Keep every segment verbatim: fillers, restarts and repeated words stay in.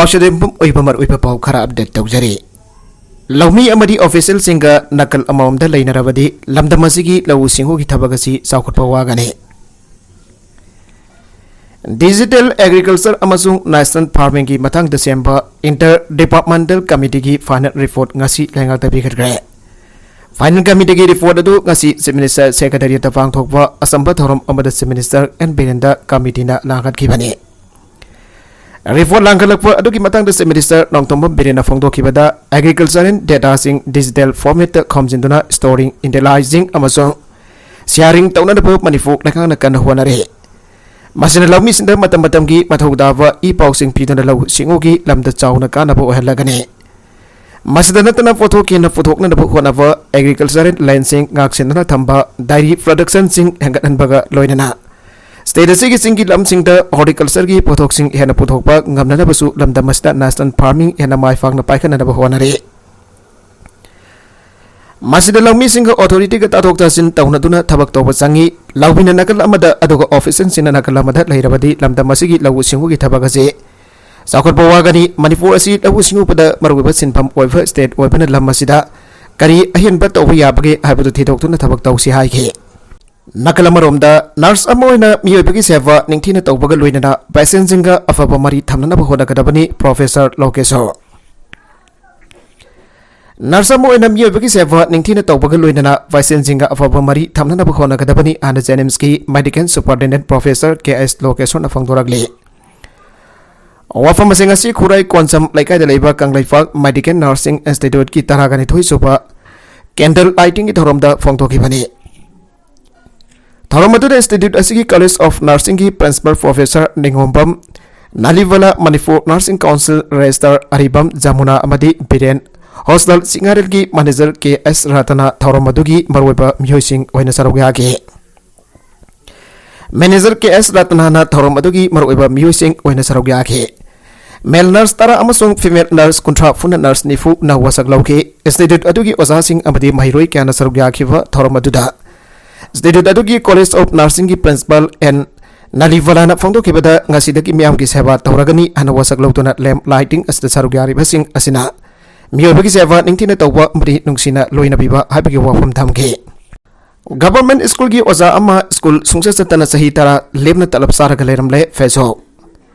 ꯃꯁꯤꯗ ꯌꯨꯝꯐꯝ ꯑꯣꯏꯕ ꯃꯔꯨꯑꯣꯏꯕ ꯄꯥꯎ ꯈꯔ ꯑꯞꯗꯦꯠ ꯇꯧꯖꯔꯤ꯫ ꯂꯧꯃꯤ ꯑꯃꯗꯤ ꯑꯣꯐꯤꯁꯤꯌꯦꯜꯁꯤꯡꯒ ꯅꯥꯀꯜ ꯑꯃꯃꯝꯗ ꯂꯩꯅꯔꯕꯗꯤ ꯂꯝꯗꯝ ꯑꯁꯤꯒꯤ ꯂꯧꯎ ꯁꯤꯡꯎꯒꯤ ꯊꯕꯛ ꯑꯁꯤ ꯆꯥꯎꯈꯠꯄ ꯋꯥꯒꯅꯤ꯫ ꯗꯤꯖꯤꯇꯦꯜ ꯑꯦꯒ꯭ꯔꯤꯀꯜꯆꯔ ꯑꯃꯁꯨꯡ ꯅꯦꯁꯅꯦꯜ ꯐꯥꯔꯃꯤꯡꯒꯤ ꯃꯇꯥꯡꯗ ꯁꯦꯝꯕ ꯏꯟꯇꯔ ꯗꯤꯄꯥꯔꯠꯃꯦꯟꯇꯦꯜ ꯀꯃꯤꯇꯤꯒꯤ ꯐꯥꯏꯅꯦꯜ ꯔꯤꯄꯣꯔꯠ ꯉꯁꯤ ꯂꯩꯉꯥꯛꯇ ꯄꯤꯈꯠꯈ꯭ꯔꯦ꯫ ꯐꯥꯏꯅꯦꯜ ꯀꯃꯤꯇꯤꯒꯤ ꯔꯤꯄꯣꯔꯠ ꯑꯗꯨ ꯉꯁꯤ ꯆꯤꯐ ꯃꯤꯅꯤꯁꯇꯔ ꯁꯦꯀ꯭ꯔꯦꯇꯔꯤꯌꯦꯠꯇ ꯄꯥꯡꯊꯣꯛꯄ ꯑꯆꯝꯕ ꯊꯧꯔꯝ ꯑꯃꯗ ꯆꯤꯐ ꯃꯤꯅꯤꯁꯇꯔ ꯑꯦꯟ ꯕꯤꯔꯦꯟꯗ ꯀꯃꯤꯇꯤꯅ ꯂꯥꯡꯈꯠꯈꯤꯕꯅꯤ꯫ ꯔꯤꯄꯣꯔꯠ ꯂꯥꯡꯈꯠꯂꯛꯄ ꯑꯗꯨꯒꯤ ꯃꯇꯥꯡꯗ ꯆꯤꯐ ꯃꯤꯅꯤꯁꯇꯔ ꯅꯣꯡꯊꯣꯝꯕꯝ ꯕꯤꯔꯦꯟꯅ ꯐꯣꯡꯗꯣꯛꯈꯤꯕꯗ, ꯑꯦꯒ꯭ꯔꯤꯀꯜꯆꯔꯦꯜ ꯗꯦꯇꯥꯁꯤꯡ ꯗꯤꯖꯤꯇꯦꯜ ꯐꯣꯔꯃꯦꯠꯇ ꯈꯣꯝꯖꯤꯟꯗꯨꯅ ꯁ꯭ꯇꯣꯔꯤꯡ, ꯑꯦꯅꯥꯂꯥꯏꯖꯤꯡ ꯑꯃꯁꯨꯡ ꯁꯤꯌꯥꯔꯤꯡ ꯇꯧꯅꯅꯕ ꯃꯅꯤꯄꯨꯔ ꯂꯩꯉꯥꯛꯅ ꯀꯟꯅ ꯍꯣꯠꯅꯔꯤ꯫ ꯃꯁꯤꯅ ꯂꯧꯃꯤꯁꯤꯡꯗ ꯃꯇꯝ ꯃꯇꯝꯒꯤ ꯃꯊꯧ ꯇꯥꯕ ꯏ ꯄꯥꯎꯁꯤꯡ ꯄꯤꯗꯨꯅ ꯂꯧꯎ ꯁꯤꯡꯎꯒꯤ ꯂꯝꯗ ꯆꯥꯎꯅ ꯀꯥꯟꯅꯕ ꯑꯣꯏꯍꯜꯂꯒꯅꯤ꯫ ꯃꯁꯤꯗ ꯅꯠꯇꯅ ꯄꯣꯠꯊꯣꯛ ꯍꯦꯟꯅ ꯄꯨꯊꯣꯛꯅꯅꯕ ꯍꯣꯠꯅꯕ, ꯑꯦꯒ꯭ꯔꯤꯀꯜꯆꯔꯦꯜ ꯂꯦꯟꯁꯤꯡ ꯉꯥꯛꯁꯦꯟꯗꯨꯅ ꯊꯝꯕ, ꯗꯥꯏꯔꯤ ꯄ꯭ꯔꯗꯛꯁꯟꯁꯤꯡ ꯍꯦꯟꯒꯠꯍꯟꯕꯒ ꯂꯣꯏꯅꯅ ꯁ꯭ꯇꯦꯠ ꯑꯁꯤꯒꯤ ꯆꯤꯡꯒꯤ ꯂꯝꯁꯤꯡꯗ ꯍꯣꯔꯇꯤꯀꯜꯆꯔꯒꯤ ꯄꯣꯠꯊꯣꯛꯁꯤꯡ ꯍꯦꯟꯅ ꯄꯨꯊꯣꯛꯄ ꯉꯝꯅꯅꯕꯁꯨ ꯂꯝꯗꯝ ꯑꯁꯤꯗ ꯅꯦꯁꯅꯦꯜ ꯐꯥꯔꯃꯤꯡ ꯍꯦꯟꯅ ꯃꯥꯏ ꯄꯥꯛꯅ ꯄꯥꯏꯈꯠꯅꯅꯕ ꯍꯣꯠꯅꯔꯤ꯫ ꯃꯁꯤꯗ ꯂꯧꯃꯤꯁꯤꯡꯒ ꯑꯣꯊꯣꯔꯤꯇꯤꯒ ꯇꯥꯊꯣꯛ ꯇꯥꯁꯤꯟ ꯇꯧꯅꯗꯨꯅ ꯊꯕꯛ ꯇꯧꯕ ꯆꯪꯏ꯫ ꯂꯧꯃꯤꯅ ꯅꯥꯀꯜ ꯑꯃꯗ, ꯑꯗꯨꯒ ꯑꯣꯐꯤꯁꯤꯌꯦꯜꯁꯤꯡꯅ ꯅꯥꯀꯜ ꯑꯃꯗ ꯂꯩꯔꯕꯗꯤ ꯂꯝꯗꯝ ꯑꯁꯤꯒꯤ ꯂꯧꯎ ꯁꯤꯡꯎꯒꯤ ꯊꯕꯛ ꯑꯁꯤ ꯆꯥꯎꯈꯠꯄ ꯋꯥꯒꯅꯤ꯫ ꯃꯅꯤꯄꯨꯔ ꯑꯁꯤ ꯂꯧꯎ ꯁꯤꯡꯎꯕꯗ ꯃꯔꯨꯑꯣꯏꯕ ꯁꯤꯟꯐꯝ ꯑꯣꯏꯕ ꯁ꯭ꯇꯦꯠ ꯑꯣꯏꯕꯅ ꯂꯝ ꯑꯁꯤꯗ ꯀꯔꯤ ꯑꯍꯦꯟꯕ ꯇꯧꯕ ꯌꯥꯕꯒꯦ ꯍꯥꯏꯕꯗꯨ ꯊꯤꯗꯣꯛꯇꯨꯅ ꯊꯕꯛ ꯇꯧꯁꯤ ꯍꯥꯏꯈꯤ꯫ ꯅꯥꯀꯜ ꯑꯃꯔꯣꯝꯗ, ꯅꯔꯁ ꯑꯃ ꯑꯣꯏꯅ ꯃꯤꯑꯣꯏꯕꯒꯤ ꯁꯦꯕꯥ ꯅꯤꯡꯊꯤꯅ ꯇꯧꯕꯒ ꯂꯣꯏꯅꯅ ꯄꯦꯁꯦꯟꯁꯤꯡꯒ ꯑꯐꯕ ꯃꯔꯤ ꯊꯝꯅꯅꯕ ꯍꯣꯠꯅꯒꯗꯕꯅꯤ, ꯄ꯭ꯔꯣꯐꯦꯁꯔ ꯂꯣꯀꯦꯁꯣꯔ꯫ ꯅꯔꯁ ꯑꯃ ꯑꯣꯏꯅ ꯃꯤꯑꯣꯏꯕꯒꯤ ꯁꯦꯕꯥ ꯅꯤꯡꯊꯤꯅ ꯇꯧꯕꯒ ꯂꯣꯏꯅꯅ ꯄꯦꯁꯦꯟꯁꯤꯡꯒ ꯑꯐꯕ ꯃꯔꯤ ꯊꯝꯅꯅꯕ ꯍꯣꯠꯅꯒꯗꯕꯅꯤ ꯍꯥꯏꯅ ꯖꯦꯅꯤꯝꯁꯀꯤ ꯃꯦꯗꯤꯀꯦꯜ ꯁꯨꯄꯔꯤꯟꯇꯦꯟꯗꯦꯟꯠ ꯄ꯭ꯔꯣꯐꯦꯁꯔ ꯀꯦ ꯑꯦꯁ ꯂꯣꯀꯦꯁꯣꯔꯅ ꯐꯣꯡꯗꯣꯔꯛꯂꯤ꯫ ꯋꯥꯐꯝꯁꯤꯡ ꯑꯁꯤ ꯈꯨꯔꯥꯏ ꯀꯣꯟꯁꯝ ꯂꯩꯀꯥꯏꯗ ꯂꯩꯕ ꯀꯪꯂꯩꯄꯥꯛ ꯃꯦꯗꯤꯀꯦꯜ ꯅꯔꯁꯤꯡ ꯏꯟꯁꯇꯤꯇ꯭ꯌꯨꯠꯀꯤ ꯇꯔꯥꯒ ꯅꯤꯊꯣꯏ ꯁꯨꯕ ꯀꯦꯟꯗꯜ ꯂꯥꯏꯇꯤꯡꯒꯤ ꯊꯧꯔꯝꯗ ꯐꯣꯡꯗꯣꯛꯈꯤꯕꯅꯤ꯫ ꯊꯧꯔꯝ ꯑꯗꯨꯗ ꯏꯟꯁꯇꯤꯇ꯭ꯌꯨꯠ ꯑꯁꯤꯒꯤ ꯀꯣꯂꯦꯖ ꯑꯣꯐ ꯅꯔꯁꯤꯡꯒꯤ principal professor Ningombam, Nalibala Manipur nursing council registrar Aribam Jamuna ꯑꯃꯗꯤ ꯕꯤꯔꯦꯟ ꯍꯣꯁꯇꯦꯜ ꯆꯤꯉꯥꯔꯦꯜꯒꯤ ꯃꯦꯅꯦꯖꯔ ꯀꯦ ꯑꯦꯁ ꯔꯇꯅꯥ ꯊꯧꯔꯝ ꯑꯗꯨꯒꯤ ꯃꯔꯨꯑꯣꯏꯕ ꯃꯤꯑꯣꯏꯁꯤꯡ ꯑꯣꯏꯅ ꯁꯔꯨꯛ ꯌꯥꯈꯤ꯫ ꯃꯦꯅꯦꯖꯔ ꯀꯦ ꯑꯦꯁ ꯔꯇꯅꯥꯅ ꯊꯧꯔꯝ ꯑꯗꯨꯒꯤ ꯃꯔꯨꯑꯣꯏꯕ ꯃꯤꯑꯣꯏꯁꯤꯡ ꯑꯣꯏꯅ ꯁꯔꯨꯛ ꯌꯥꯈꯤ꯫ ꯃꯦꯜ ꯅꯔꯁ ꯇꯔꯥ ꯑꯃꯁꯨꯡ ꯐꯤꯃꯦꯜ ꯅꯔꯁ ꯀꯨꯟꯊ꯭ꯔꯥ ꯄꯨꯟꯅ ꯅꯔꯁ ꯅꯤꯐꯨꯅ ꯋꯥꯁꯛ ꯂꯧꯈꯤ꯫ ꯏꯟꯁꯇꯤꯇ꯭ꯌꯨꯠ ꯑꯗꯨꯒꯤ ꯑꯣꯖꯥꯁꯤꯡ ꯑꯃꯗꯤ ꯃꯍꯩꯔꯣꯏ ꯀꯌꯥꯅ ꯁꯔꯨꯛ ꯌꯥꯈꯤꯕ ꯊꯧꯔꯝ ꯑꯗꯨꯗ ꯏꯟꯁꯇꯤꯇ꯭ꯌꯨꯠ ꯑꯗꯨꯒꯤ ꯀꯣꯂꯦꯖ ꯑꯣꯐ ꯅꯔꯁꯤꯡꯒꯤ ꯄ꯭ꯔꯤꯟꯁꯤꯄꯥꯜ ꯑꯦꯟ ꯅꯥꯂꯤꯕꯂꯥꯅ ꯐꯣꯡꯗꯣꯛꯈꯤꯕꯗ, ꯉꯁꯤꯗꯒꯤ ꯃꯤꯌꯥꯝꯒꯤ ꯁꯦꯕꯥ ꯇꯧꯔꯒꯅꯤ ꯍꯥꯏꯅ ꯋꯥꯁꯛ ꯂꯧꯗꯨꯅ ꯂꯦꯝꯞ ꯂꯥꯏꯇꯤꯡ ꯑꯁꯤꯗ ꯁꯔꯨꯛ ꯌꯥꯔꯤꯕꯁꯤꯡ ꯑꯁꯤꯅ ꯃꯤꯑꯣꯏꯕꯒꯤ ꯁꯦꯕꯥ ꯅꯤꯡꯊꯤꯅ ꯇꯧꯕ ꯑꯃꯗꯤ ꯅꯨꯡꯁꯤꯅ ꯂꯣꯏꯅꯕꯤꯕ ꯍꯥꯏꯕꯒꯤ ꯋꯥꯐꯝ ꯊꯝꯈꯤ꯫ ꯒꯚꯔꯟꯃꯦꯟꯠ ꯁ꯭ꯀꯨꯜꯒꯤ ꯑꯣꯖꯥ ꯑꯃ ꯁ꯭ꯀꯨꯜ ꯁꯨꯡꯆꯠ ꯆꯠꯇꯅ ꯆꯍꯤ ꯇꯔꯥ ꯂꯦꯝꯅ ꯇꯂꯕ ꯆꯥꯔꯒ ꯂꯩꯔꯝꯂꯦ꯫ ꯐꯦꯁꯣꯛ꯫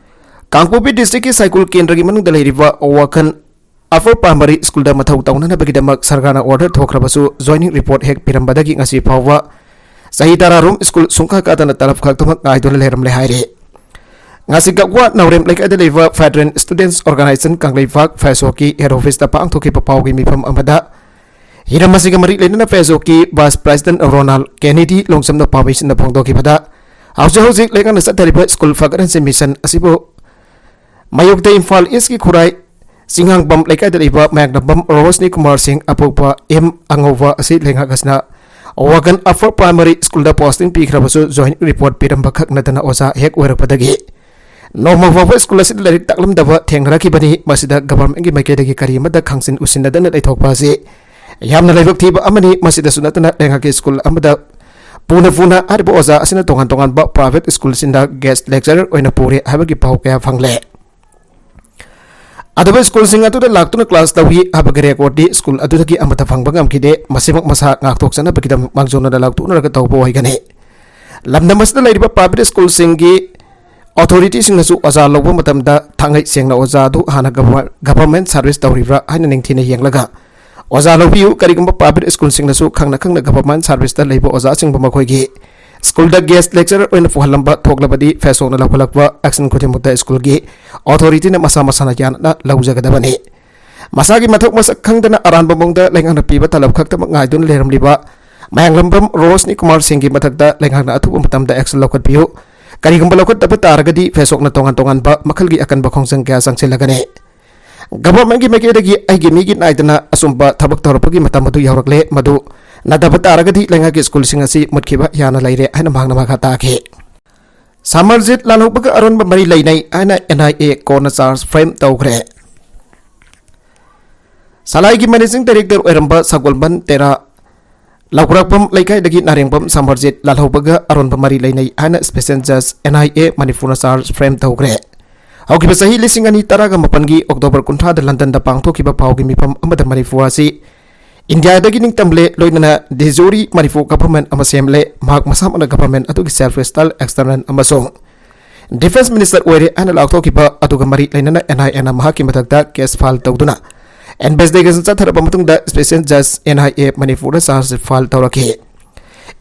ꯀꯥꯡꯄꯣꯛꯄꯤ ꯗꯤꯁꯇ꯭ꯔꯤꯛꯀꯤ ꯁꯥꯏꯀꯨꯜ ꯀꯦꯟꯗ꯭ꯔꯒꯤ ꯃꯅꯨꯡꯗ ꯂꯩꯔꯤꯕ ꯋꯥꯈꯜ ꯑꯐꯔ ꯄ꯭ꯔꯥꯏꯃꯔꯤ ꯁ꯭ꯀꯨꯜꯗ ꯃꯊꯧ ꯇꯧꯅꯅꯕꯒꯤꯗꯃꯛ ꯁꯔꯀꯥꯔꯅ ꯑꯣꯔꯗꯔ ꯊꯣꯛꯈ꯭ꯔꯕꯁꯨ, ꯖꯣꯏꯅꯤꯡ ꯔꯤꯄꯣꯔꯠ ꯍꯦꯛ ꯄꯤꯔꯝꯕꯗꯒꯤ ꯉꯁꯤ ꯐꯥꯎꯕ ꯆꯍꯤ ꯇꯔꯥꯔꯣꯝ ꯁ꯭ꯀꯨꯜ ꯁꯨꯡꯀꯥ ꯀꯥꯗꯅ ꯇꯂꯕ ꯈꯛꯇꯃꯛ ꯉꯥꯏꯗꯨꯅ ꯂꯩꯔꯝꯂꯦ ꯍꯥꯏꯔꯤ꯫ ꯉꯁꯤ ꯀꯛꯋꯥ ꯅꯥꯎꯔꯦꯝ ꯂꯩꯀꯥꯏꯗ ꯂꯩꯕ ꯐꯦꯗꯔꯦꯜ ꯁ꯭ꯇꯨꯗꯦꯟꯠꯁ ꯑꯣꯔꯒꯅꯥꯏꯖꯦꯁꯟ ꯀꯪꯂꯩꯄꯥꯛ ꯐꯦꯁꯣꯛꯀꯤ ꯍꯦꯗ ꯑꯣꯐꯤꯁꯇ ꯄꯥꯡꯊꯣꯛꯈꯤꯕ ꯄꯥꯎꯒꯤ ꯃꯤꯐꯝ ꯑꯃꯗ ꯍꯤꯔꯝ ꯑꯁꯤꯒ ꯃꯔꯤ ꯂꯩꯅꯅ ꯐꯦꯁꯣꯛꯀꯤ ꯚꯥꯏꯁ ꯄ꯭ꯔꯦꯁꯤꯗꯦꯟꯠ ꯔꯣꯅꯥꯜ ꯀꯦꯅꯦꯗꯤ ꯂꯣꯡꯁꯝꯅ ꯄꯥꯎꯃꯤꯁꯤꯡꯗ ꯐꯣꯡꯗꯣꯛꯈꯤꯕꯗ, ꯍꯧꯖꯤꯛ ꯍꯧꯖꯤꯛ ꯂꯩꯉꯥꯛꯅ ꯆꯠꯊꯔꯤꯕ ꯁ꯭ꯀꯨꯜ ꯐꯒꯠꯍꯟꯁꯦ ꯃꯤꯁꯟ ꯑꯁꯤꯕꯨ ꯃꯥꯌꯣꯛꯇ ꯏꯝꯐꯥꯜ ꯏꯁꯀꯤ ꯈꯨꯔꯥꯏ ꯆꯤꯡꯉꯥꯡꯕꯝ ꯂꯩꯀꯥꯏꯗ ꯂꯩꯕ ꯃꯌꯥꯡꯂꯝꯕꯝ ꯔꯣꯁꯅꯤ ꯀꯨꯃꯥꯔ ꯁꯤꯡ ꯑꯄꯣꯛꯄ ꯑꯦꯝ ꯑꯉꯧꯕ ꯑꯁꯤ ꯂꯩꯉꯥꯛ ꯑꯁꯤꯅ ꯋꯥꯒꯟ ꯑꯐꯔ ꯄ꯭ꯔꯥꯏꯃꯔꯤ ꯁ꯭ꯀꯨꯜꯗ ꯄꯣꯁꯇꯤꯡ ꯄꯤꯈ꯭ꯔꯕꯁꯨ, ꯖꯣꯏꯟ ꯔꯤꯄꯣꯔꯠ ꯄꯤꯔꯝꯕ ꯈꯛ ꯅꯠꯇꯅ ꯑꯣꯖꯥ ꯍꯦꯛ ꯑꯣꯏꯔꯛꯄꯗꯒꯤ ꯅꯣꯡꯃ ꯐꯥꯎꯕ ꯁ꯭ꯀꯨꯜ ꯑꯁꯤꯗ ꯂꯥꯏꯔꯤꯛ ꯇꯥꯛꯂꯝꯗꯕ ꯊꯦꯡꯅꯔꯛꯈꯤꯕꯅꯤ꯫ ꯃꯁꯤꯗ ꯒꯚꯔꯟꯃꯦꯟꯠꯀꯤ ꯃꯥꯏꯀꯩꯗꯒꯤ ꯀꯔꯤꯃꯠꯇ ꯈꯪꯖꯤꯟ ꯎꯁꯤꯟꯅꯗꯅ ꯂꯩꯊꯣꯛꯄ ꯑꯁꯤ ꯌꯥꯝꯅ ꯂꯥꯏꯕꯛ ꯊꯤꯕ ꯑꯃꯅꯤ꯫ ꯃꯁꯤꯗꯁꯨ ꯅꯠꯇꯅ ꯂꯩꯉꯥꯛꯀꯤ ꯁ꯭ꯀꯨꯜ ꯑꯃꯗ ꯄꯨꯅ ꯄꯨꯅ ꯍꯥꯏꯔꯤꯕ ꯑꯣꯖꯥ ꯑꯁꯤꯅ ꯇꯣꯉꯥꯟ ꯇꯣꯉꯥꯟꯕ ꯄ꯭ꯔꯥꯏꯚꯦꯠ ꯁ꯭ꯀꯨꯜꯁꯤꯡꯗ ꯒꯦꯁꯠ ꯂꯦꯛꯆꯔꯔ ꯑꯣꯏꯅ ꯄꯨꯔꯦ ꯍꯥꯏꯕꯒꯤ ꯄꯥꯎ ꯀꯌꯥ ꯐꯪꯂꯦ꯫ ꯑꯗꯨꯕꯨ ꯁ꯭ꯀꯨꯜꯁꯤꯡ ꯑꯗꯨꯗ ꯂꯥꯛꯇꯨꯅ ꯀ꯭ꯂꯥꯁ ꯂꯧꯏ ꯍꯥꯏꯕꯒꯤ ꯔꯦꯀꯣꯔꯗꯇꯤ ꯁ꯭ꯀꯨꯜ ꯑꯗꯨꯗꯒꯤ ꯑꯃꯠꯇ ꯐꯪꯕ ꯉꯝꯈꯤꯗꯦ꯫ ꯃꯁꯤꯃꯛ ꯃꯁꯥ ꯉꯥꯛꯊꯣꯛꯆꯅꯕꯒꯤꯗꯃꯛ ꯃꯥꯡꯖꯧꯅꯅ ꯂꯥꯎꯊꯣꯛꯅꯔꯒ ꯇꯧꯕ ꯑꯣꯏꯒꯅꯤ꯫ ꯂꯝꯗꯝ ꯑꯁꯤꯗ ꯂꯩꯔꯤꯕ ꯄ꯭ꯔꯥꯏꯚꯦꯠ ꯁ꯭ꯀꯨꯜꯁꯤꯡꯒꯤ ꯑꯣꯊꯣꯔꯤꯇꯤꯁꯤꯡꯅꯁꯨ ꯑꯣꯖꯥ ꯂꯧꯕ ꯃꯇꯝꯗ ꯊꯥꯡꯉꯩ ꯁꯦꯡꯅ ꯑꯣꯖꯥ ꯑꯗꯨ ꯍꯥꯟꯅ ꯒꯚꯔ-, ꯒꯚꯔꯟꯃꯦꯟꯠ ꯁꯥꯔꯚꯤꯁ ꯇꯧꯔꯤꯕ꯭ꯔꯥ ꯍꯥꯏꯅ ꯅꯤꯡꯊꯤꯅ ꯌꯦꯡꯂꯒ ꯑꯣꯖꯥ ꯂꯧꯕꯤꯌꯨ꯫ ꯀꯔꯤꯒꯨꯝꯕ ꯄ꯭ꯔꯥꯏꯚꯦꯠ ꯁ꯭ꯀꯨꯜꯁꯤꯡꯅꯁꯨ ꯈꯪꯅ ꯈꯪꯅ ꯒꯚꯔꯟꯃꯦꯟꯠ ꯁꯥꯔꯚꯤꯁꯇ ꯂꯩꯕ ꯑꯣꯖꯥꯁꯤꯡꯕꯨ ꯃꯈꯣꯏꯒꯤ ꯁ꯭ꯀꯨꯜꯗ ꯒꯦꯁꯠ ꯂꯦꯛꯆꯔꯔ ꯑꯣꯏꯅ ꯄꯨꯍꯜꯂꯝꯕ ꯊꯣꯛꯂꯕꯗꯤ, ꯐꯦꯁꯣꯛꯅ ꯂꯧꯈꯠꯂꯛꯄ ꯑꯦꯛꯁꯟ ꯈꯨꯗꯤꯡꯃꯛꯇ ꯁ꯭ꯀꯨꯜꯒꯤ ꯑꯣꯊꯣꯔꯤꯇꯤꯅ ꯃꯁꯥ ꯃꯁꯥꯅ ꯌꯥꯅꯅ ꯂꯧꯖꯒꯗꯕꯅꯤ꯫ ꯃꯁꯥꯒꯤ ꯃꯊꯧ ꯃꯁꯛ ꯈꯪꯗꯅ ꯑꯔꯥꯟꯕ ꯃꯑꯣꯡꯗ ꯂꯩꯉꯥꯛꯅ ꯄꯤꯕ ꯇꯂꯕ ꯈꯛꯇꯃꯛ ꯉꯥꯏꯗꯨꯅ ꯂꯩꯔꯝꯂꯤꯕ ꯃꯌꯥꯡꯂꯝꯕꯝ ꯔꯣꯁꯅꯤ ꯀꯨꯃꯥꯔ ꯁꯤꯡꯒꯤ ꯃꯊꯛꯇ ꯂꯩꯉꯥꯛꯅ ꯑꯊꯨꯕ ꯃꯇꯝꯗ ꯑꯦꯛꯁꯟ ꯂꯧꯈꯠꯄꯤꯌꯨ꯫ ꯀꯔꯤꯒꯨꯝꯕ ꯂꯧꯈꯠꯇꯕ ꯇꯥꯔꯒꯗꯤ, ꯐꯦꯁꯣꯛꯅ ꯇꯣꯉꯥꯟ ꯇꯣꯉꯥꯟꯕ ꯃꯈꯜꯒꯤ ꯑꯀꯟꯕ ꯈꯣꯡꯖꯪ ꯀꯌꯥ ꯆꯪꯁꯤꯜꯂꯒꯅꯤ꯫ ꯒꯚꯔꯟꯃꯦꯟꯠꯀꯤ ꯃꯥꯏꯀꯩꯗꯒꯤ ꯑꯩꯒꯤ ꯃꯤꯒꯤ ꯅꯥꯏꯗꯅ ꯑꯆꯨꯝꯕ ꯊꯕꯛ ꯇꯧꯔꯛꯄꯒꯤ ꯃꯇꯝ ꯑꯗꯨ ꯌꯧꯔꯛꯂꯦ꯫ ꯃꯗꯨ ꯅꯠꯇꯕ ꯇꯥꯔꯒꯗꯤ ꯂꯩꯉꯥꯛꯀꯤ ꯁ꯭ꯀꯨꯜꯁꯤꯡ ꯑꯁꯤ ꯃꯨꯠꯈꯤꯕ ꯌꯥꯅ ꯂꯩꯔꯦ ꯍꯥꯏꯅ ꯃꯍꯥꯛꯅ ꯃꯈꯥ ꯇꯥꯈꯤ꯫ ꯁꯃꯔꯖꯤꯠ ꯂꯥꯜꯍꯧꯕꯒ ꯑꯔꯣꯟꯕ ꯃꯔꯤ ꯂꯩꯅꯩ ꯍꯥꯏꯅ ꯑꯦꯟ ꯑꯥꯏ ꯑꯦ ꯀꯣꯟꯅ ꯆꯥꯔꯖ ꯐ꯭ꯔꯦꯝ ꯇꯧꯈ꯭ꯔꯦ꯫ ꯁꯂꯥꯏꯒꯤ ꯃꯦꯅꯦꯖꯤꯡ ꯗꯥꯏꯔꯦꯛꯇꯔ ꯑꯣꯏꯔꯝꯕ ꯁꯒꯣꯜꯕꯟ ꯇꯦꯔꯥ ꯂꯧꯀ꯭ꯔꯥꯛꯄꯝ ꯂꯩꯀꯥꯏꯗꯒꯤ ꯅꯥꯔꯦꯡꯕꯝ ꯁꯃꯔꯖꯤꯠ ꯂꯥꯜꯍꯧꯕꯒ ꯑꯔꯣꯟꯕ ꯃꯔꯤ ꯂꯩꯅꯩ ꯍꯥꯏꯅ ꯁ꯭ꯄꯦꯁꯦꯜ ꯖꯖ ꯑꯦꯟ ꯑꯥꯏ ꯑꯦ ꯃꯅꯤꯄꯨꯔꯅ ꯆꯥꯔꯖ ꯐ꯭ꯔꯦꯝ ꯇꯧꯈ꯭ꯔꯦ꯫ ꯍꯧꯈꯤꯕ ꯆꯍꯤ ꯂꯤꯁꯤꯡ ꯑꯅꯤ ꯇꯔꯥꯒ ꯃꯥꯄꯟꯒꯤ ꯑꯣꯛꯇꯣꯕꯔ ꯀꯨꯟꯊ꯭ꯔꯥꯗ ꯂꯟꯗꯟꯗ ꯄꯥꯡꯊꯣꯛꯈꯤꯕ ꯄꯥꯎꯒꯤ ꯃꯤꯐꯝ ꯑꯃꯗ ꯃꯅꯤꯄꯨꯔ ꯑꯁꯤ ꯏꯟꯗꯤꯌꯥꯗꯒꯤ ꯅꯤꯡꯇꯝꯂꯦ, ꯂꯣꯏꯅꯅ ꯗꯤꯖꯣꯔꯤ ꯃꯅꯤꯄꯨꯔ ꯒꯚꯔꯟꯃꯦꯟꯠ ꯑꯃ ꯁꯦꯝꯂꯦ, ꯃꯍꯥꯛ ꯃꯁꯥꯃꯛꯅ ꯒꯚꯔꯟꯃꯦꯟꯠ ꯑꯗꯨꯒꯤ ꯁꯦꯜꯐ ꯔꯤꯖꯤꯁꯇꯔ ꯑꯦꯛꯁꯇꯔꯅꯦꯜ ꯑꯃꯁꯨꯡ ꯗꯤꯐꯦꯟꯁ ꯃꯤꯅꯤꯁꯇꯔ ꯑꯣꯏꯔꯦ ꯍꯥꯏꯅ ꯂꯥꯎꯊꯣꯛꯈꯤꯕ ꯑꯗꯨꯒ ꯃꯔꯤ ꯂꯩꯅꯅ ꯑꯦꯟ ꯑꯥꯏ ꯑꯦꯅ ꯃꯍꯥꯛꯀꯤ ꯃꯊꯛꯇ ꯀꯦꯁ ꯐꯥꯏꯜ ꯇꯧꯗꯨꯅ ꯏꯟꯚꯦꯁꯇꯤꯒꯦꯁꯟ ꯆꯠꯊꯔꯕ ꯃꯇꯨꯡꯗ ꯁ꯭ꯄꯦꯁꯦꯜ ꯖꯖ ꯑꯦꯟ ꯑꯥꯏ ꯑꯦ ꯃꯅꯤꯄꯨꯔꯗ ꯆꯥꯔꯖ ꯐꯥꯏꯜ ꯇꯧꯔꯛꯈꯤ꯫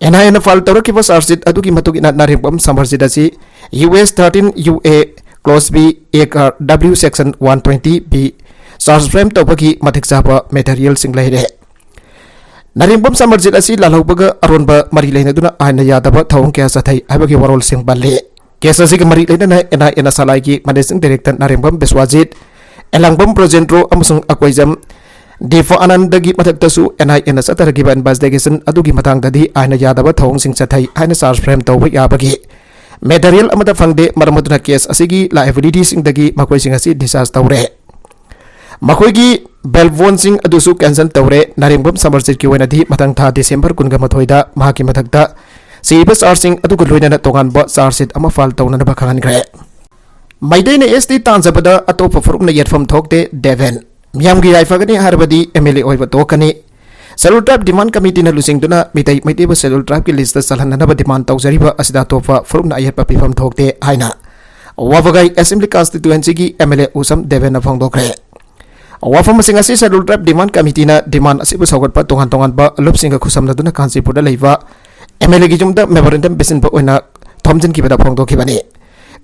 ꯑꯦꯟ ꯑꯥꯏ ꯑꯦꯅ ꯐꯥꯏꯜ ꯇꯧꯔꯛꯈꯤꯕ ꯆꯥꯔꯖ ꯁꯤꯠ ꯑꯗꯨꯒꯤ ꯃꯇꯨꯡ ꯏꯟꯅ ꯅꯥꯔꯦꯡꯕꯝ ꯁꯃꯔꯖꯤꯠ ꯑꯁꯤ U S thirteen U A clause B A ꯀꯥꯔ W section one twenty B charge frame ꯇꯧꯕꯒꯤ ꯃꯇꯤꯛ ꯆꯥꯕ ꯃꯦꯇꯔꯤꯌꯦꯜꯁꯤꯡ ꯂꯩꯔꯦ꯫ ꯅꯥꯔꯦꯡꯕꯝ ꯁꯃꯔꯖꯤꯠ ꯑꯁꯤ ꯂꯥꯜꯍꯧꯕꯒ ꯑꯔꯣꯟꯕ ꯃꯔꯤ ꯂꯩꯅꯗꯨꯅ ꯑꯥꯏꯟꯅ ꯌꯥꯗꯕ ꯊꯧꯑꯣꯡ ꯀꯌꯥ ꯆꯠꯊꯩ ꯍꯥꯏꯕꯒꯤ ꯋꯥꯔꯣꯜꯁꯤꯡ ꯄꯜꯂꯤ꯫ ꯀꯦꯁ ꯑꯁꯤꯒ ꯃꯔꯤ ꯂꯩꯅꯅ ꯑꯦꯟ ꯑꯥꯏ ꯑꯦꯅ ꯁꯂꯥꯏꯒꯤ ꯃꯦꯅꯦꯖꯤꯡ ꯗꯥꯏꯔꯦꯛꯇꯔ ꯅꯥꯔꯦꯡꯕꯝ ꯕꯤꯁ꯭ꯋꯥꯖꯤꯠ, ꯑꯦꯂꯥꯡꯕꯝ ꯕ꯭ꯔꯖꯦꯟꯗ꯭ꯔꯣ ꯑꯃꯁꯨꯡ ꯑꯀꯣꯏꯖꯝ ꯗꯤꯐꯥ ꯑꯅꯟꯗꯒꯤ ꯃꯊꯛꯇꯁꯨ ꯑꯦꯟ ꯑꯥꯏ ꯑꯦꯅ ꯆꯠꯊꯔꯛꯈꯤꯕ ꯏꯟꯚꯦꯁꯇꯤꯒꯦꯁꯟ ꯑꯗꯨꯒꯤ ꯃꯇꯥꯡꯗꯗꯤ ꯑꯥꯏꯟꯅ ꯌꯥꯗꯕ ꯊꯧꯑꯣꯡꯁꯤꯡ ꯆꯠꯊꯩ ꯍꯥꯏꯅ ꯆꯥꯔꯖ ꯐ꯭ꯔꯦꯝ ꯇꯧꯕ ꯌꯥꯕꯒꯤ ꯃꯦꯇꯔꯤꯌꯦꯜ ꯑꯃꯠꯇ ꯐꯪꯗꯦ꯫ ꯃꯔꯝ ꯑꯗꯨꯅ ꯀꯦꯁ ꯑꯁꯤꯒꯤ ꯂꯥꯏꯑꯦꯕꯤꯂꯤꯇꯤꯁꯤꯡꯗꯒꯤ ꯃꯈꯣꯏꯁꯤꯡ ꯑꯁꯤ ꯗꯤꯁꯆꯥꯔꯖ ꯇꯧꯔꯦ꯫ ꯃꯈꯣꯏꯒꯤ ꯕꯦꯜ ꯕꯣꯟꯁꯤꯡ ꯑꯗꯨꯁꯨ ꯀꯦꯟꯁꯦꯜ ꯇꯧꯔꯦ꯫ ꯅꯥꯔꯦꯡꯕꯝ ꯁꯃꯔꯖꯤꯠꯀꯤ ꯑꯣꯏꯅꯗꯤ ꯃꯊꯪ ꯊꯥ ꯗꯤꯁꯦꯝꯕꯔ ꯀꯨꯟꯒ ꯃꯥꯊꯣꯏꯗ ꯃꯍꯥꯛꯀꯤ ꯃꯊꯛꯇ ꯁꯤꯔꯤꯕ ꯆꯥꯔꯖꯁꯤꯡ ꯑꯗꯨꯒ ꯂꯣꯏꯅꯅ ꯇꯣꯉꯥꯟꯕ ꯆꯥꯔꯖ ꯁꯤꯠ ꯑꯃ ꯐꯥꯏꯜ ꯇꯧꯅꯅꯕ ꯈꯪꯍꯟꯈ꯭ꯔꯦ꯫ ꯃꯩꯇꯩꯅ ꯑꯦꯁ ꯇꯤ ꯇꯥꯟꯖꯕꯗ ꯑꯇꯣꯞꯄ ꯐꯨꯔꯨꯞꯅ ꯌꯦꯠꯐꯝ ꯊꯣꯛꯇꯦ, ꯗꯦꯕꯦꯟ꯫ ꯃꯤꯌꯥꯝꯒꯤ ꯌꯥꯏꯐꯒꯅꯤ ꯍꯥꯏꯔꯕꯗꯤ ꯑꯦꯝ ꯑꯦꯜ ꯑꯦ ꯑꯣꯏꯕ ꯇꯣꯛꯀꯅꯤ꯫ ꯁꯦꯗꯨꯜ ꯇ꯭ꯔꯥꯏꯕ ꯗꯤꯃꯥꯟ ꯀꯃꯤꯇꯤꯅ ꯂꯨꯆꯤꯡꯗꯨꯅ ꯃꯤꯇꯩ ꯃꯩꯇꯩꯕꯨ ꯁꯦꯗꯨꯜ ꯇ꯭ꯔꯥꯏꯕꯀꯤ ꯂꯤꯁꯇ ꯆꯜꯍꯟꯅꯅꯕ ꯗꯤꯃꯥꯟ ꯇꯧꯖꯔꯤꯕ ꯑꯁꯤꯗ ꯑꯇꯣꯞꯄ ꯐꯨꯔꯨꯞꯅ ꯑꯌꯦꯠꯄ ꯄꯤꯐꯝ ꯊꯣꯛꯇꯦ ꯍꯥꯏꯅ ꯋꯥꯕꯒꯥꯏ ꯑꯦꯁꯦꯝꯕ꯭ꯂꯤ ꯀꯟꯁꯇꯤꯇ꯭ꯌꯨꯑꯦꯟꯁꯤꯒꯤ ꯑꯦꯝ ꯑꯦꯜ ꯑꯦ ꯎꯁꯝ ꯗꯦꯕꯦꯟꯅ ꯐꯣꯡꯗꯣꯛꯈ꯭ꯔꯦ꯫ ꯋꯥꯐꯝꯁꯤꯡ ꯑꯁꯤ ꯁꯦꯗꯨꯜ ꯇ꯭ꯔꯥꯏꯕ ꯗꯤꯃꯥꯟ ꯀꯃꯤꯇꯤꯅ ꯗꯤꯃꯥꯟ ꯑꯁꯤꯕꯨ ꯁꯧꯒꯠꯄ ꯇꯣꯉꯥꯟ ꯇꯣꯉꯥꯟꯕ ꯂꯨꯞꯁꯤꯡꯒ ꯈꯨꯠꯁꯝꯅꯗꯨꯅ ꯀꯥꯟꯆꯤꯄꯨꯔꯗ ꯂꯩꯕ ꯑꯦꯝ ꯑꯦꯜ ꯑꯦꯒꯤ ꯌꯨꯝꯗ ꯃꯦꯃꯣꯔꯦꯟꯗꯝ ꯄꯤꯁꯤꯟꯕ ꯑꯣꯏꯅ ꯊꯣꯝꯖꯤꯟꯈꯤꯕꯗ ꯐꯣꯡꯗꯣꯛꯈꯤꯕꯅꯤ꯫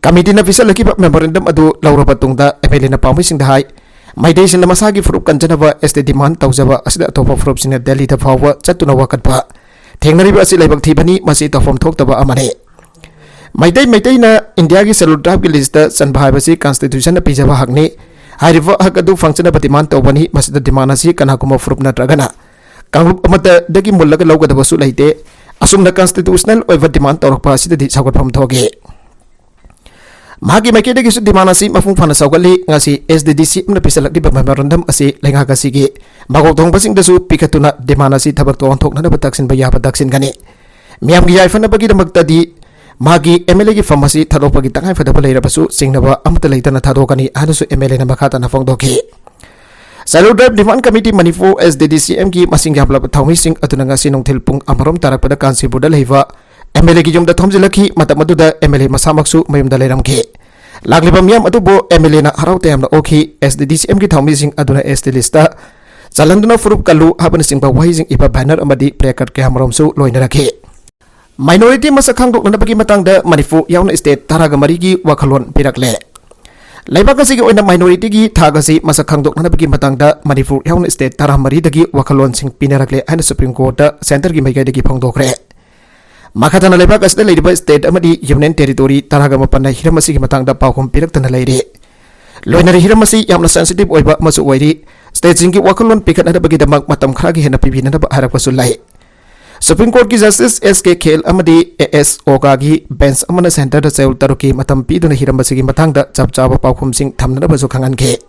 ꯀꯃꯤꯇꯤꯅ ꯄꯤꯁꯜꯂꯛꯈꯤꯕ ꯃꯦꯃꯣꯔꯦꯟꯗꯝ ꯑꯗꯨ ꯂꯧꯔꯕ ꯇꯨꯡꯗ ꯑꯦꯝ ꯑꯦꯜ ꯑꯦꯅ ꯄꯥꯝꯕꯩꯁꯤꯡꯗ ꯍꯥꯏ, ꯃꯩꯇꯩꯁꯤꯡꯅ ꯃꯁꯥꯒꯤ ꯐꯨꯔꯨꯞ ꯀꯟꯖꯅꯕ ꯑꯦꯁ ꯇꯤ ꯗꯤꯃꯥꯟ ꯇꯧꯖꯕ ꯑꯁꯤꯗ ꯑꯇꯣꯞꯄ ꯐꯨꯔꯨꯞꯁꯤꯡꯅ ꯗꯦꯜꯂꯤꯗ ꯐꯥꯎꯕ ꯆꯠꯇꯨꯅ ꯋꯥꯀꯠꯄ ꯊꯦꯡꯅꯔꯤꯕ ꯑꯁꯤ ꯂꯥꯏꯕꯛ ꯊꯤꯕꯅꯤ꯫ ꯃꯁꯤ ꯇꯧꯐꯝ ꯊꯣꯛꯇꯕ ꯑꯃꯅꯤ꯫ ꯃꯩꯇꯩ ꯃꯩꯇꯩꯅ ꯏꯟꯗꯤꯌꯥꯒꯤ ꯁꯦꯗꯨꯜ ꯇ꯭ꯔꯥꯏꯕꯀꯤ ꯂꯤꯁꯇ ꯆꯟꯕ ꯍꯥꯏꯕꯁꯤ ꯀꯟꯁꯇꯤꯇ꯭ꯌꯨꯁꯟꯅ ꯄꯤꯖꯕ ꯍꯛꯅꯤ꯫ ꯍꯥꯏꯔꯤꯕ ꯍꯛ ꯑꯗꯨ ꯐꯪꯖꯅꯕ ꯗꯤꯃꯥꯟ ꯇꯧꯕꯅꯤ꯫ ꯃꯁꯤꯗ ꯗꯤꯃꯥꯟ ꯑꯁꯤ ꯀꯅꯥꯒꯨꯝꯕ ꯐꯨꯔꯨꯞ ꯅꯠꯇ꯭ꯔꯒꯅ ꯀꯥꯡꯂꯨꯞ ꯑꯃꯠꯇꯗꯒꯤ ꯃꯨꯜꯂꯒ ꯂꯧꯒꯗꯕꯁꯨ ꯂꯩꯇꯦ꯫ ꯑꯁꯨꯝꯅ ꯀꯟꯁꯇꯤꯇ꯭ꯌꯨꯁꯅꯦꯜ ꯑꯣꯏꯕ ꯗꯤꯃꯥꯟ ꯇꯧꯔꯛꯄ ꯑꯁꯤꯗꯗꯤ ꯁꯧꯒꯠꯐꯝ ꯊꯣꯛꯏ꯫ ꯃꯍꯥꯛꯀꯤ ꯃꯥꯏꯀꯩꯗꯒꯤꯁꯨ demand ꯑꯁꯤ ꯃꯄꯨꯡ ꯐꯥꯅ ꯁꯧꯒꯠꯂꯤ꯫ ꯉꯁꯤ SDDCM ꯅ ꯄꯤꯁꯜꯂꯛꯂꯤꯕ memorandum ꯑꯁꯤ ꯂꯩꯉꯥꯛ ꯑꯁꯤꯒꯤ ꯃꯀꯣꯛ ꯊꯣꯡꯕꯁꯤꯡꯗꯁꯨ ꯄꯤꯈꯠꯇꯨꯅ demand ꯑꯁꯤ ꯊꯕꯛꯇ ꯑꯣꯟꯊꯣꯛꯅꯅꯕ ꯇꯛꯁꯤꯟꯕ ꯌꯥꯕ ꯇꯛꯁꯤꯟꯒꯅꯤ꯫ ꯃꯤꯌꯥꯝꯒꯤ ꯌꯥꯏꯐꯅꯕꯒꯤꯗꯃꯛꯇꯗꯤ ꯃꯍꯥꯛꯀꯤ MLA ꯒꯤ ꯐꯝ ꯑꯁꯤ ꯊꯥꯗꯣꯛꯄꯒꯤ ꯇꯉꯥꯏꯐꯗꯕ ꯂꯩꯔꯕꯁꯨ ꯆꯤꯡꯅꯕ ꯑꯃꯠꯇ ꯂꯩꯇꯅ ꯊꯥꯗꯣꯛꯀꯅꯤ ꯍꯥꯏꯅꯁꯨ MLA ꯅ ꯃꯈꯥ ꯇꯥꯅ ꯐꯣꯡꯗꯣꯛꯈꯤ꯫ Scheduled Tribe Demand Committee Manipur, SDDCM ꯒꯤ ꯃꯁꯤꯡ ꯌꯥꯝꯂꯕ ꯊꯧꯃꯤꯁꯤꯡ ꯑꯗꯨꯅ ꯉꯁꯤ ꯅꯨꯡꯊꯤꯜ ꯄꯨꯡ ꯑꯃꯔꯣꯝ ꯇꯥꯔꯛꯄꯗ ꯀꯥꯟꯆꯤꯄꯨꯔꯗ ꯂꯩꯕ MLA ꯒꯤ ꯌꯨꯝꯗ ꯊꯣꯝꯖꯤꯜꯂꯛꯈꯤ꯫ ꯃꯇꯝ ꯑꯗꯨꯗ MLA ꯃꯁꯥꯃꯛꯁꯨ ꯃꯌꯨꯝꯗ ꯂꯩꯔꯝꯈꯤ꯫ ꯂꯥꯛꯂꯤꯕ ꯃꯤꯌꯥꯝ ꯑꯗꯨꯕꯨ MLA ꯅ ꯍꯔꯥꯎ ꯇꯌꯥꯝꯅ ꯑꯣꯛꯈꯤ꯫ SDDCM ꯒꯤ ꯊꯧꯃꯤꯁꯤꯡ ꯑꯗꯨꯅ ST list ꯆꯜꯍꯟꯗꯨꯅ ꯐꯨꯔꯨꯞ ꯀꯜꯂꯨ ꯍꯥꯏꯕꯅꯆꯤꯡꯕ ꯋꯥꯍꯩꯁꯤꯡ ꯏꯕ banner ꯑꯃꯗꯤ placard ꯀꯌꯥꯃꯔꯨꯝꯁꯨ ꯂꯣꯏꯅꯔꯛꯈꯤ꯫ Minority ꯃꯁꯛ ꯈꯪꯗꯣꯛꯅꯅꯕꯒꯤ ꯃꯇꯥꯡꯗ ꯃꯅꯤꯄꯨꯔ ꯌꯥꯎꯅ state ꯇꯔꯥꯒ ꯃꯔꯤꯒꯤ ꯋꯥꯈꯜꯂꯣꯟ ꯄꯤꯔꯛꯂꯦ꯫ ꯂꯩꯕꯥꯛ ꯑꯁꯤꯒꯤ ꯑꯣꯏꯅ minority ꯒꯤ ꯊꯥꯛ ꯑꯁꯤ ꯃꯁꯛ ꯈꯪꯗꯣꯛꯅꯅꯕꯒꯤ ꯃꯇꯥꯡꯗ ꯃꯅꯤꯄꯨꯔ ꯌꯥꯎꯅ state ꯇꯔꯥꯃꯔꯤꯗꯒꯤ ꯋꯥꯈꯜꯂꯣꯟꯁꯤꯡ ꯄꯤꯅꯔꯛꯂꯦ ꯍꯥꯏꯅ Supreme Court ꯇ centre ꯒꯤ ꯃꯥꯏꯀꯩꯗꯒꯤ ꯐꯣꯡꯗꯣꯛꯈ꯭ꯔꯦ꯫ ꯃꯈꯥ ꯇꯥꯅ ꯂꯩꯕꯥꯛ ꯑꯁꯤꯗ ꯂꯩꯔꯤꯕ state ꯑꯃꯗꯤ union territory ꯇꯔꯥꯒ ꯃꯥꯄꯟꯅ ꯍꯤꯔꯝ ꯑꯁꯤꯒꯤ ꯃꯇꯥꯡꯗ ꯄꯥꯎꯈꯨꯝ ꯄꯤꯔꯛꯇꯅ ꯂꯩꯔꯤ꯫ ꯂꯣꯏꯅꯔꯤ ꯍꯤꯔꯝ ꯑꯁꯤ ꯌꯥꯝꯅ sensitive ꯑꯣꯏꯕ ꯑꯃꯁꯨ ꯑꯣꯏꯔꯤ꯫ State ꯁꯤꯡꯒꯤ ꯋꯥꯈꯜꯂꯣꯟ ꯄꯤꯈꯠꯅꯅꯕꯒꯤꯗꯃꯛ ꯃꯇꯝ ꯈꯔꯒꯤ ꯍꯦꯟꯅ ꯄꯤꯕꯤꯅꯅꯕ ꯍꯥꯏꯔꯛꯄꯁꯨ ꯂꯩ꯫ Supreme Court ꯀꯤ Justice S K ꯈꯦꯜ ꯑꯃꯗꯤ A S ꯑꯣꯀꯥꯒꯤ bench ꯑꯃꯅ centre ꯗ ꯆꯌꯣꯜ ꯇꯔꯨꯛꯀꯤ ꯃꯇꯝ ꯄꯤꯗꯨꯅ ꯍꯤꯔꯝ ꯑꯁꯤꯒꯤ ꯃꯇꯥꯡꯗ ꯆꯞ ꯆꯥꯕ ꯄꯥꯎꯈꯨꯝꯁꯤꯡ ꯊꯝꯅꯅꯕꯁꯨ ꯈꯪꯍꯟꯈꯤ꯫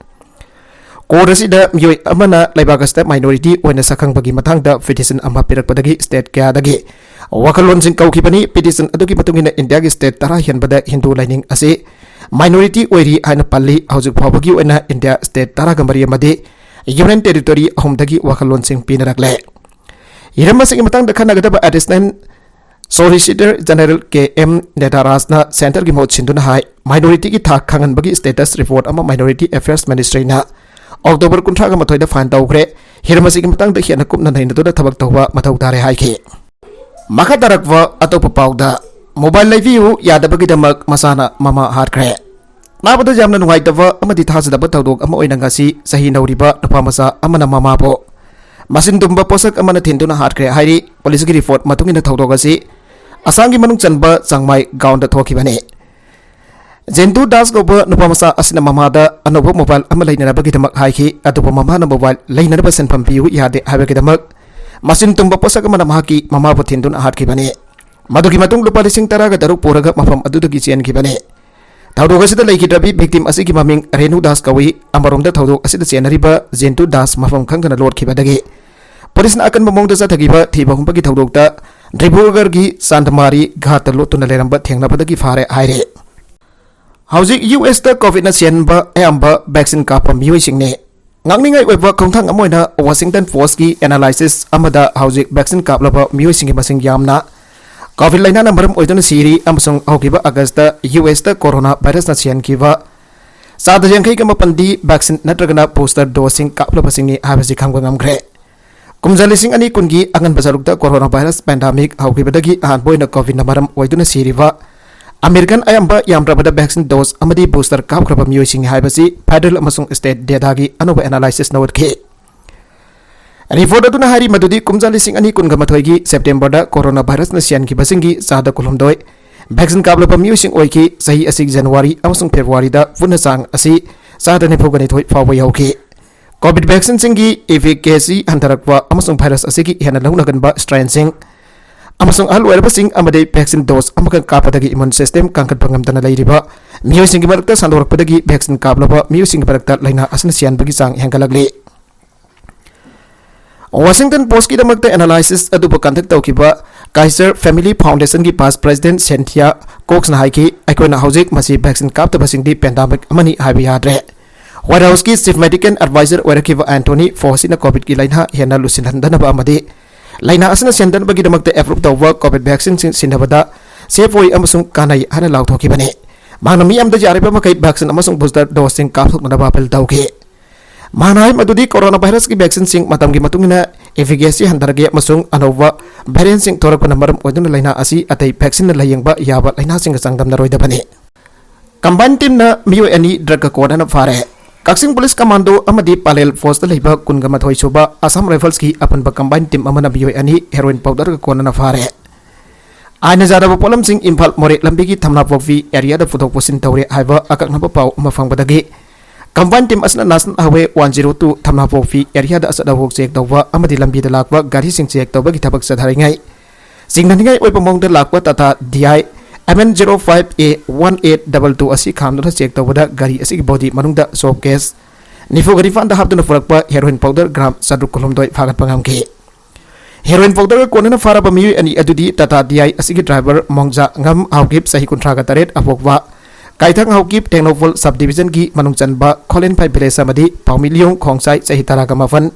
Court ꯑꯁꯤꯗ ꯃꯤꯑꯣꯏ ꯑꯃꯅ ꯂꯩꯕꯥꯛ ꯑꯁꯤꯗ minority ꯑꯣꯏꯅ ꯁꯛꯈꯪꯕꯒꯤ ꯃꯇꯥꯡꯗ petition ꯑꯃ ꯄꯤꯔꯛꯄꯗꯒꯤ state ꯀꯌꯥꯗꯒꯤ ꯋꯥꯈꯜꯂꯣꯟꯁꯤꯡ ꯀꯧꯈꯤꯕꯅꯤ꯫ Petition ꯑꯗꯨꯒꯤ ꯃꯇꯨꯡ ꯏꯟꯅ ꯏꯟꯗꯤꯌꯥꯒꯤ state ꯇꯔꯥ ꯍꯦꯟꯕꯗ ꯍꯤꯟꯗꯨ ꯂꯥꯏꯅꯤꯡ ꯑꯁꯤ minority ꯑꯣꯏꯔꯤ ꯍꯥꯏꯅ ꯄꯜꯂꯤ꯫ ꯍꯧꯖꯤꯛ ꯐꯥꯎꯕꯒꯤ ꯑꯣꯏꯅ ꯏꯟꯗꯤꯌꯥ state ꯇꯔꯥꯒ ꯃꯔꯤ ꯑꯃꯗꯤ union territory ꯑꯍꯨꯝꯗꯒꯤ ꯋꯥꯈꯜꯂꯣꯟꯁꯤꯡ ꯄꯤꯅꯔꯛꯂꯦ꯫ ꯍꯤꯔꯝ ꯑꯁꯤꯒꯤ ꯃꯇꯥꯡꯗ ꯈꯟꯅꯒꯗꯕ Additional Solicitor General K M ꯅꯦꯗꯥꯔꯥꯖꯅ centre ꯒꯤ ꯃꯍꯨꯠ ꯁꯤꯟꯗꯨꯅ ꯍꯥꯏ, minority ꯒꯤ ꯊꯥꯛ ꯈꯪꯍꯟꯕꯒꯤ status report ꯑꯃ Minority Affairs Ministry ꯅ October ꯀꯨꯟꯊ꯭ꯔꯥꯒ ꯃꯥꯊꯣꯏꯗ fine ꯇꯧꯈ꯭ꯔꯦ꯫ ꯍꯤꯔꯝ ꯑꯁꯤꯒꯤ ꯃꯇꯥꯡꯗ ꯍꯦꯟꯅ ꯀꯨꯞꯅ ꯅꯩꯅꯗꯨꯅ ꯊꯕꯛ ꯇꯧꯕ ꯃꯊꯧ ꯇꯥꯔꯦ ꯍꯥꯏꯈꯤ꯫ ꯃꯈꯥ ꯇꯥꯔꯛꯄ ꯑꯇꯣꯞꯄ ꯄꯥꯎꯗ, mobile ꯂꯩꯕꯤꯌꯨ ꯌꯥꯗꯕꯒꯤꯗꯃꯛ ꯃꯆꯥꯅ ꯃꯃꯥ ꯍꯥꯠꯈ꯭ꯔꯦ꯫ ꯇꯥꯕꯗ ꯌꯥꯝꯅ ꯅꯨꯡꯉꯥꯏꯇꯕ ꯑꯃꯗꯤ ꯊꯥꯖꯗꯕ ꯊꯧꯗꯣꯛ ꯑꯃ ꯑꯣꯏꯅ ꯉꯁꯤ ꯆꯍꯤ ꯅꯧꯔꯤꯕ ꯅꯨꯄꯥ ꯃꯆꯥ ꯑꯃꯅ ꯃꯃꯥꯕꯨ ꯃꯆꯤꯟ ꯇꯨꯝꯕ ꯄꯣꯠꯁꯛ ꯑꯃꯅ ꯊꯤꯟꯗꯨꯅ ꯍꯥꯠꯈ꯭ꯔꯦ ꯍꯥꯏꯔꯤ꯫ Police ꯀꯤ report ꯃꯇꯨꯡ ꯏꯟꯅ ꯊꯧꯗꯣꯛ ꯑꯁꯤ ꯑꯁꯥꯝꯒꯤ ꯃꯅꯨꯡ ꯆꯟꯕ ꯆꯥꯡꯃꯥꯏ ꯒꯥꯎꯟꯗ ꯊꯣꯛꯈꯤꯕꯅꯤ꯫ ꯖꯦꯟꯇꯨ ꯗꯥꯁ ꯀꯧꯕ ꯅꯨꯄꯥ ꯃꯆꯥ ꯑꯁꯤꯅ ꯃꯃꯥꯗ ꯑꯅꯧꯕ mobile ꯑꯃ ꯂꯩꯅꯅꯕꯒꯤꯗꯃꯛ ꯍꯥꯏꯈꯤ, ꯑꯗꯨꯕꯨ ꯃꯃꯥꯅ mobile ꯂꯩꯅꯅꯕ ꯁꯦꯟꯐꯝ ꯄꯤꯌꯨ ꯌꯥꯗꯦ ꯍꯥꯏꯕꯒꯤꯗꯃꯛ ꯃꯆꯤꯟ ꯇꯨꯝꯕ ꯄꯣꯠꯁꯛ ꯑꯃꯅ ꯃꯍꯥꯛꯀꯤ ꯃꯃꯥꯕꯨ ꯊꯤꯟꯗꯨꯅ ꯍꯥꯠꯈꯤꯕꯅꯤ꯫ ꯃꯗꯨꯒꯤ ꯃꯇꯨꯡ ꯂꯨꯄꯥ ꯂꯤꯁꯤꯡ ꯇꯔꯥꯒ ꯇꯔꯨꯛ ꯄꯨꯔꯒ ꯃꯐꯝ ꯑꯗꯨꯗꯒꯤ ꯆꯦꯟꯈꯤꯕꯅꯤ꯫ ꯊꯧꯗꯣꯛ ꯑꯁꯤꯗ ꯂꯩꯈꯤꯗ꯭ꯔꯕꯤ victim ꯑꯁꯤꯒꯤ ꯃꯃꯤꯡ ꯔꯦꯅꯨ ꯗꯥꯁ ꯀꯧꯏ꯫ ꯑꯃꯔꯣꯝꯗ ꯊꯧꯗꯣꯛ ꯑꯁꯤꯗ ꯆꯦꯟꯅꯔꯤꯕ ꯖꯦꯟꯇꯨ ꯗꯥꯁ ꯃꯐꯝ ꯈꯪꯗꯅ ꯂꯣꯠꯈꯤꯕꯗꯒꯤ ꯄꯨꯂꯤꯁꯅ ꯑꯀꯟꯕ ꯃꯑꯣꯡꯗ ꯆꯠꯊꯈꯤꯕ ꯊꯤꯕ ꯍꯨꯝꯕꯒꯤ ꯊꯧꯗꯣꯛꯇ ꯗꯤꯕ꯭ꯔꯨꯒꯔꯒꯤ ꯆꯥꯟꯗꯃꯥꯔꯤ ꯘꯥꯠꯇ ꯂꯣꯠꯇꯨꯅ ꯂꯩꯔꯝꯕ ꯊꯦꯡꯅꯕꯗꯒꯤ ꯐꯥꯔꯦ ꯍꯥꯏꯔꯦ꯫ ꯍꯧꯖꯤꯛ ꯌꯨ ꯑꯦꯁꯇ ꯀꯣꯚꯤꯗꯅ ꯁꯤꯍꯟꯕ ꯑꯌꯥꯝꯕ ꯚꯦꯛꯁꯤꯟ ꯀꯥꯞꯄ ꯃꯤꯑꯣꯏꯁꯤꯡꯅꯤ꯫ ꯉꯥꯡꯅꯤꯡꯉꯥꯏ ꯑꯣꯏꯕ ꯈꯣꯡꯊꯥꯡ ꯑꯃ ꯑꯣꯏꯅ ꯋꯥꯁꯤꯡꯇꯟ ꯄꯣꯁꯀꯤ ꯑꯦꯅꯥꯂꯥꯏꯁꯤꯁ ꯑꯃꯗ ꯍꯧꯖꯤꯛ ꯚꯦꯛꯁꯤꯟ ꯀꯥꯞꯂꯕ ꯃꯤꯑꯣꯏꯁꯤꯡꯒꯤ ꯃꯁꯤꯡ ꯌꯥꯝꯅ ꯀꯣꯚꯤꯗ ꯂꯥꯏꯅꯥꯅ ꯃꯔꯝ ꯑꯣꯏꯗꯨꯅ ꯁꯤꯔꯤ ꯑꯃꯁꯨꯡ ꯍꯧꯈꯤꯕ ꯑꯥꯒꯁꯇ ꯌꯨ ꯑꯦꯁꯇ ꯀꯣꯔꯣꯅꯥ ꯚꯥꯏꯔꯁꯅ ꯁꯤꯍꯟꯈꯤꯕ ꯆꯥꯗ ꯌꯥꯡꯈꯩꯒ ꯃꯥꯄꯟꯗꯤ ꯚꯦꯛꯁꯤꯟ ꯅꯠꯇ꯭ꯔꯒꯅ ꯕꯨꯁꯇꯔ ꯗꯣꯁꯁꯤꯡ ꯀꯥꯞꯂꯕꯁꯤꯡꯅꯤ ꯍꯥꯏꯕꯁꯤ ꯈꯪꯕ ꯉꯝꯈ꯭ꯔꯦ꯫ ꯀꯨꯝꯖꯥ ꯂꯤꯁꯤꯡ ꯑꯅꯤ ꯀꯨꯟꯒꯤ ꯑꯉꯟꯕ ꯁꯔꯨꯛꯇ ꯀꯣꯔꯣꯅꯥ ꯚꯥꯏꯔꯁ ꯄꯦꯟꯗꯥꯃꯤꯛ ꯍꯧꯈꯤꯕꯗꯒꯤ ꯑꯍꯥꯟꯕ ꯑꯣꯏꯅ ꯀꯣꯚꯤꯗꯅ ꯃꯔꯝ ꯑꯣꯏꯗꯨꯅ ꯁꯤꯔꯤꯕ ꯑꯃꯦꯔꯤꯀꯟ ꯑꯌꯥꯝꯕ ꯌꯥꯝꯗ꯭ꯔꯕꯗ ꯚꯦꯛꯁꯤꯟ ꯗꯣꯁ ꯑꯃꯗꯤ ꯕꯨꯁꯇꯔ ꯀꯥꯞꯈ꯭ꯔꯕ ꯃꯤꯑꯣꯏꯁꯤꯡꯅꯤ ꯍꯥꯏꯕꯁꯤ ꯐꯦꯗꯔꯦꯜ ꯑꯃꯁꯨꯡ ꯁ꯭ꯇꯦꯠ ꯗꯦꯇꯥꯒꯤ ꯑꯅꯧꯕ ꯑꯦꯅꯥꯂꯥꯏꯁꯤꯁꯅ ꯎꯠꯈꯤ꯫ ꯔꯤꯄꯣꯔꯠ ꯑꯗꯨꯅ ꯍꯥꯏꯔꯤ ꯃꯗꯨꯗꯤ ꯀꯨꯝꯖꯥ ꯂꯤꯁꯤꯡ ꯑꯅꯤ ꯀꯨꯟꯒ ꯃꯥꯊꯣꯏꯒꯤ ꯁꯦꯞꯇꯦꯝꯕꯔꯗ ꯀꯣꯔꯣꯅꯥ ꯚꯥꯏꯔꯁꯅ ꯁꯤꯍꯟꯈꯤꯕꯁꯤꯡꯒꯤ ꯆꯥꯗ ꯀꯨꯟꯍꯨꯝꯗꯣꯏ ꯚꯦꯛꯁꯤꯟ ꯀꯥꯞꯂꯕ ꯃꯤꯑꯣꯏꯁꯤꯡ ꯑꯣꯏꯈꯤ꯫ ꯆꯍꯤ ꯑꯁꯤꯒꯤ ꯖꯅꯋꯥꯔꯤ ꯑꯃꯁꯨꯡ ꯐꯦꯕ꯭ꯔꯨꯋꯥꯔꯤꯗ ꯄꯨꯟꯅ ꯆꯥꯡ ꯑꯁꯤ ꯆꯥꯗ ꯅꯤꯐꯨꯒ ꯅꯤꯊꯣꯏ ꯐꯥꯎꯕ ꯌꯧꯈꯤ꯫ ꯀꯣꯚꯤꯗ ꯚꯦꯛꯁꯤꯟꯁꯤꯡꯒꯤ ꯏꯐꯤꯀꯦꯁꯤ ꯍꯟꯊꯔꯛꯄ ꯑꯃꯁꯨꯡ ꯚꯥꯏꯔꯁ ꯑꯁꯤꯒꯤ ꯍꯦꯟꯅ ꯂꯧꯅꯒꯟꯕ ꯁ꯭ꯇ꯭ꯔꯦꯟꯁꯤꯡ ꯑꯃꯁꯨꯡ ꯑꯍꯜ ꯑꯣꯏꯔꯕꯁꯤꯡ ꯑꯃꯗꯤ ꯚꯦꯛꯁꯤꯟ ꯗꯣꯁ ꯑꯃꯈꯛ ꯀꯥꯞꯄꯗꯒꯤ ꯏꯃ꯭ꯌꯨꯟ ꯁꯤꯁꯇꯦꯝ ꯀꯟꯈꯠꯄ ꯉꯝꯗꯅ ꯂꯩꯔꯤꯕ ꯃꯤꯑꯣꯏꯁꯤꯡꯒꯤ ꯃꯔꯛꯇ ꯁꯟꯗꯣꯔꯛꯄꯗꯒꯤ ꯚꯦꯛꯁꯤꯟ ꯀꯥꯞꯂꯕ ꯃꯤꯑꯣꯏꯁꯤꯡꯒꯤ ꯃꯔꯛꯇ ꯂꯥꯏꯅꯥ ꯑꯁꯤꯅ ꯁꯤꯍꯟꯕꯒꯤ ꯆꯥꯡ ꯍꯦꯟꯒꯠꯂꯛꯂꯤ꯫ ꯋꯥꯁꯤꯡꯇꯟ ꯄꯣꯁꯀꯤꯗꯃꯛꯇ ꯑꯦꯅꯥꯂꯥꯏꯁꯤꯁ ꯑꯗꯨꯕꯨ ꯀꯟꯗꯛ ꯇꯧꯈꯤꯕ ꯀꯥꯏꯁꯔ ꯐꯦꯃꯤꯂꯤ ꯐꯥꯎꯟꯗꯦꯁꯟꯒꯤ ꯄꯥꯁ ꯄ꯭ꯔꯦꯁꯤꯗꯦꯟꯠ ꯁꯦꯟꯊꯤꯌꯥ ꯀꯣꯛꯁꯅ ꯍꯥꯏꯈꯤ, "ꯑꯩꯈꯣꯏꯅ ꯍꯧꯖꯤꯛ ꯃꯁꯤ ꯚꯦꯛꯁꯤꯟ ꯀꯥꯞꯇꯕꯁꯤꯡꯗꯤ ꯄꯦꯟꯗꯥꯃꯤꯛ ꯑꯃꯅꯤ ꯍꯥꯏꯕ ꯌꯥꯗ꯭ꯔꯦ꯫" ꯋꯥꯏꯠ ꯍꯥꯎꯁꯀꯤ ꯆꯤꯐ ꯃꯦꯗꯤꯀꯦꯜ ꯑꯦꯗꯚꯥꯏꯖꯔ ꯑꯣꯏꯔꯛꯈꯤꯕ ꯑꯦꯟꯊꯣꯅꯤ ꯐꯣꯁꯤꯅ ꯀꯣꯚꯤꯗꯀꯤ ꯂꯥꯏꯅꯥ ꯍꯦꯟꯅ ꯂꯨꯁꯤꯟꯍꯟꯗꯅꯕ ꯑꯃꯗꯤ ꯂꯥꯏꯅꯥ ꯑꯁꯤꯅ ꯁꯦꯝꯗꯅꯕꯒꯤꯗꯃꯛꯇ ꯑꯦꯄ꯭ꯔꯨꯚ ꯇꯧꯕ ꯀꯣꯚꯤꯗ ꯚꯦꯛꯁꯤꯟꯁꯤꯡ ꯁꯤꯟꯅꯕꯗ ꯁꯦꯐ ꯑꯣꯏ ꯑꯃꯁꯨꯡ ꯀꯥꯟꯅꯩ ꯍꯥꯏꯅ ꯂꯥꯎꯊꯣꯛꯈꯤꯕꯅꯤ꯫ ꯃꯍꯥꯛꯅ ꯃꯤꯌꯥꯝꯗ ꯌꯥꯔꯤꯕ ꯃꯈꯩ ꯚꯦꯛꯁꯤꯟ ꯑꯃꯁꯨꯡ ꯕꯨꯁꯇꯔ ꯗꯣꯁꯁꯤꯡ ꯀꯥꯞꯊꯣꯛꯅꯅꯕ ꯑꯥꯄꯤꯜ ꯇꯧꯈꯤ꯫ ꯃꯍꯥꯛꯅ ꯍꯥꯏ ꯃꯗꯨꯗꯤ ꯀꯣꯔꯣꯅꯥ ꯚꯥꯏꯔꯁꯀꯤ ꯚꯦꯛꯁꯤꯟꯁꯤꯡ ꯃꯇꯝꯒꯤ ꯃꯇꯨꯡ ꯏꯟꯅ ꯏꯐꯤꯀꯦꯁꯤ ꯍꯟꯊꯔꯛꯏ ꯑꯃꯁꯨꯡ ꯑꯅꯧꯕ ꯚꯦꯔꯤꯌꯦꯟꯠꯁꯤꯡ ꯊꯣꯔꯛꯄꯅ ꯃꯔꯝ ꯑꯣꯏꯗꯨꯅ ꯂꯥꯏꯅꯥ ꯑꯁꯤ ꯑꯇꯩ ꯚꯦꯛꯁꯤꯟꯅ ꯂꯥꯌꯦꯡꯕ ꯌꯥꯕ ꯂꯥꯏꯅꯥꯁꯤꯡꯒ ꯆꯥꯡꯗꯝꯅꯔꯣꯏꯗꯕꯅꯤ꯫ ꯀꯝꯕꯥꯏꯟ ꯇꯤꯝꯅ ꯃꯤꯑꯣꯏ ꯑꯅꯤ ꯗ꯭ꯔꯒꯀ ꯀꯣꯟꯅꯅ ꯐꯥꯔꯦ꯫ ꯀꯛꯆꯤꯡ ꯄꯨꯂꯤꯁ ꯀꯃꯥꯟꯗꯣ ꯑꯃꯗꯤ ꯄꯥꯂꯦꯜ ꯐꯣꯔꯁꯇ ꯂꯩꯕ ꯀꯨꯟꯒ ꯃꯥꯊꯣꯏ ꯁꯨꯕ ꯑꯁꯥꯝ ꯔꯥꯏꯐꯜꯁꯀꯤ ꯑꯄꯨꯟꯕ ꯀꯝꯕꯥꯏꯟ ꯇꯤꯝ ꯑꯃꯅ ꯃꯤꯑꯣꯏ ꯑꯅꯤ ꯍꯦꯔꯣꯏꯟ ꯄꯥꯎꯗꯔꯒ ꯀꯣꯟꯅꯅ ꯐꯥꯔꯦ꯫ ꯑꯥꯏꯟꯅ ꯌꯥꯗꯕ ꯄꯣꯠꯂꯝꯁꯤꯡ ꯏꯝꯐꯥꯜ ꯃꯣꯔꯦ ꯂꯝꯕꯤꯒꯤ ꯊꯝꯅꯥꯄꯣꯛꯄꯤ ꯑꯦꯔꯤꯌꯥꯗ ꯄꯨꯊꯣꯛ ꯄꯨꯁꯤꯟ ꯇꯧꯔꯦ ꯍꯥꯏꯕ ꯑꯀꯛꯅꯕ ꯄꯥꯎ ꯑꯃ ꯐꯪꯕꯗꯒꯤ ꯀꯝꯕꯥꯏꯟ ꯇꯤꯝ ꯑꯁꯤꯅ national highway one zero two ꯊꯝꯅꯥꯄꯣꯛꯄꯤ ꯑꯦꯔꯤꯌꯥꯗ ꯑꯆꯠ ꯑꯋꯣꯛ ꯆꯦꯛ ꯇꯧꯕ ꯑꯃꯗꯤ ꯂꯝꯕꯤꯗ ꯂꯥꯛꯄ ꯒꯥꯔꯤꯁꯤꯡ ꯆꯦꯛ ꯇꯧꯕꯒꯤ ꯊꯕꯛ ꯆꯠꯊꯔꯤꯉꯩ ꯆꯤꯡꯅꯅꯤꯡꯉꯥꯏ ꯑꯣꯏꯕ ꯃꯑꯣꯡꯗ ꯂꯥꯛꯄ Tata D I M N zero five A one eight double two ꯑꯁꯤ ꯈꯥꯝꯗꯨꯅ ꯆꯦꯛ ꯇꯧꯕꯗ ꯒꯥꯔꯤ ꯑꯁꯤꯒꯤ ꯕꯣꯗꯤ ꯃꯅꯨꯡꯗ ꯁꯣꯞ ꯀꯦꯁ ꯅꯤꯐꯨꯒ ꯅꯤꯄꯥꯟꯗ ꯍꯥꯞꯇꯨꯅ ꯄꯨꯔꯛꯄ ꯍꯦꯔꯣꯏꯟ ꯄꯥꯎꯗꯔ ꯒ꯭ꯔꯥꯝ ꯆꯥꯇ꯭ꯔꯨꯛ ꯀꯨꯟꯍꯨꯝꯗꯣꯏ ꯐꯥꯒꯠꯄ ꯉꯝꯈꯤ꯫ ꯍꯦꯔꯣꯏꯟ ꯄꯥꯎꯗꯔꯒ ꯀꯣꯟꯅꯅ ꯐꯥꯔꯕ ꯃꯤꯑꯣꯏ ꯑꯅꯤ ꯑꯗꯨꯗꯤ ꯇꯥꯇꯥ ꯗꯤ ꯑꯥꯏ ꯑꯁꯤꯒꯤ ꯗ꯭ꯔꯥꯏꯚꯔ ꯃꯣꯡꯖꯥꯉꯝ ꯍꯥꯎꯀꯤꯞ, ꯆꯍꯤ ꯀꯨꯟꯊ꯭ꯔꯥꯒ ꯇꯔꯦꯠ ꯑꯄꯣꯛꯄ, ꯀꯥꯏꯊꯪ ꯍꯥꯎꯀꯤꯞ, ꯇꯦꯡꯅꯧꯄꯜ ꯁꯕ ꯗꯤꯕꯤꯖꯟꯒꯤ ꯃꯅꯨꯡ ꯆꯟꯕ ꯈꯣꯂꯦꯟꯐꯥꯏ ꯚꯤꯂꯦꯖ ꯑꯃꯗꯤ ꯄꯥꯎꯃꯤꯂꯤꯌꯣꯡ ꯈꯣꯡꯁꯥꯏ, ꯆꯍꯤ ꯇꯔꯥꯒ ꯃꯥꯄꯟ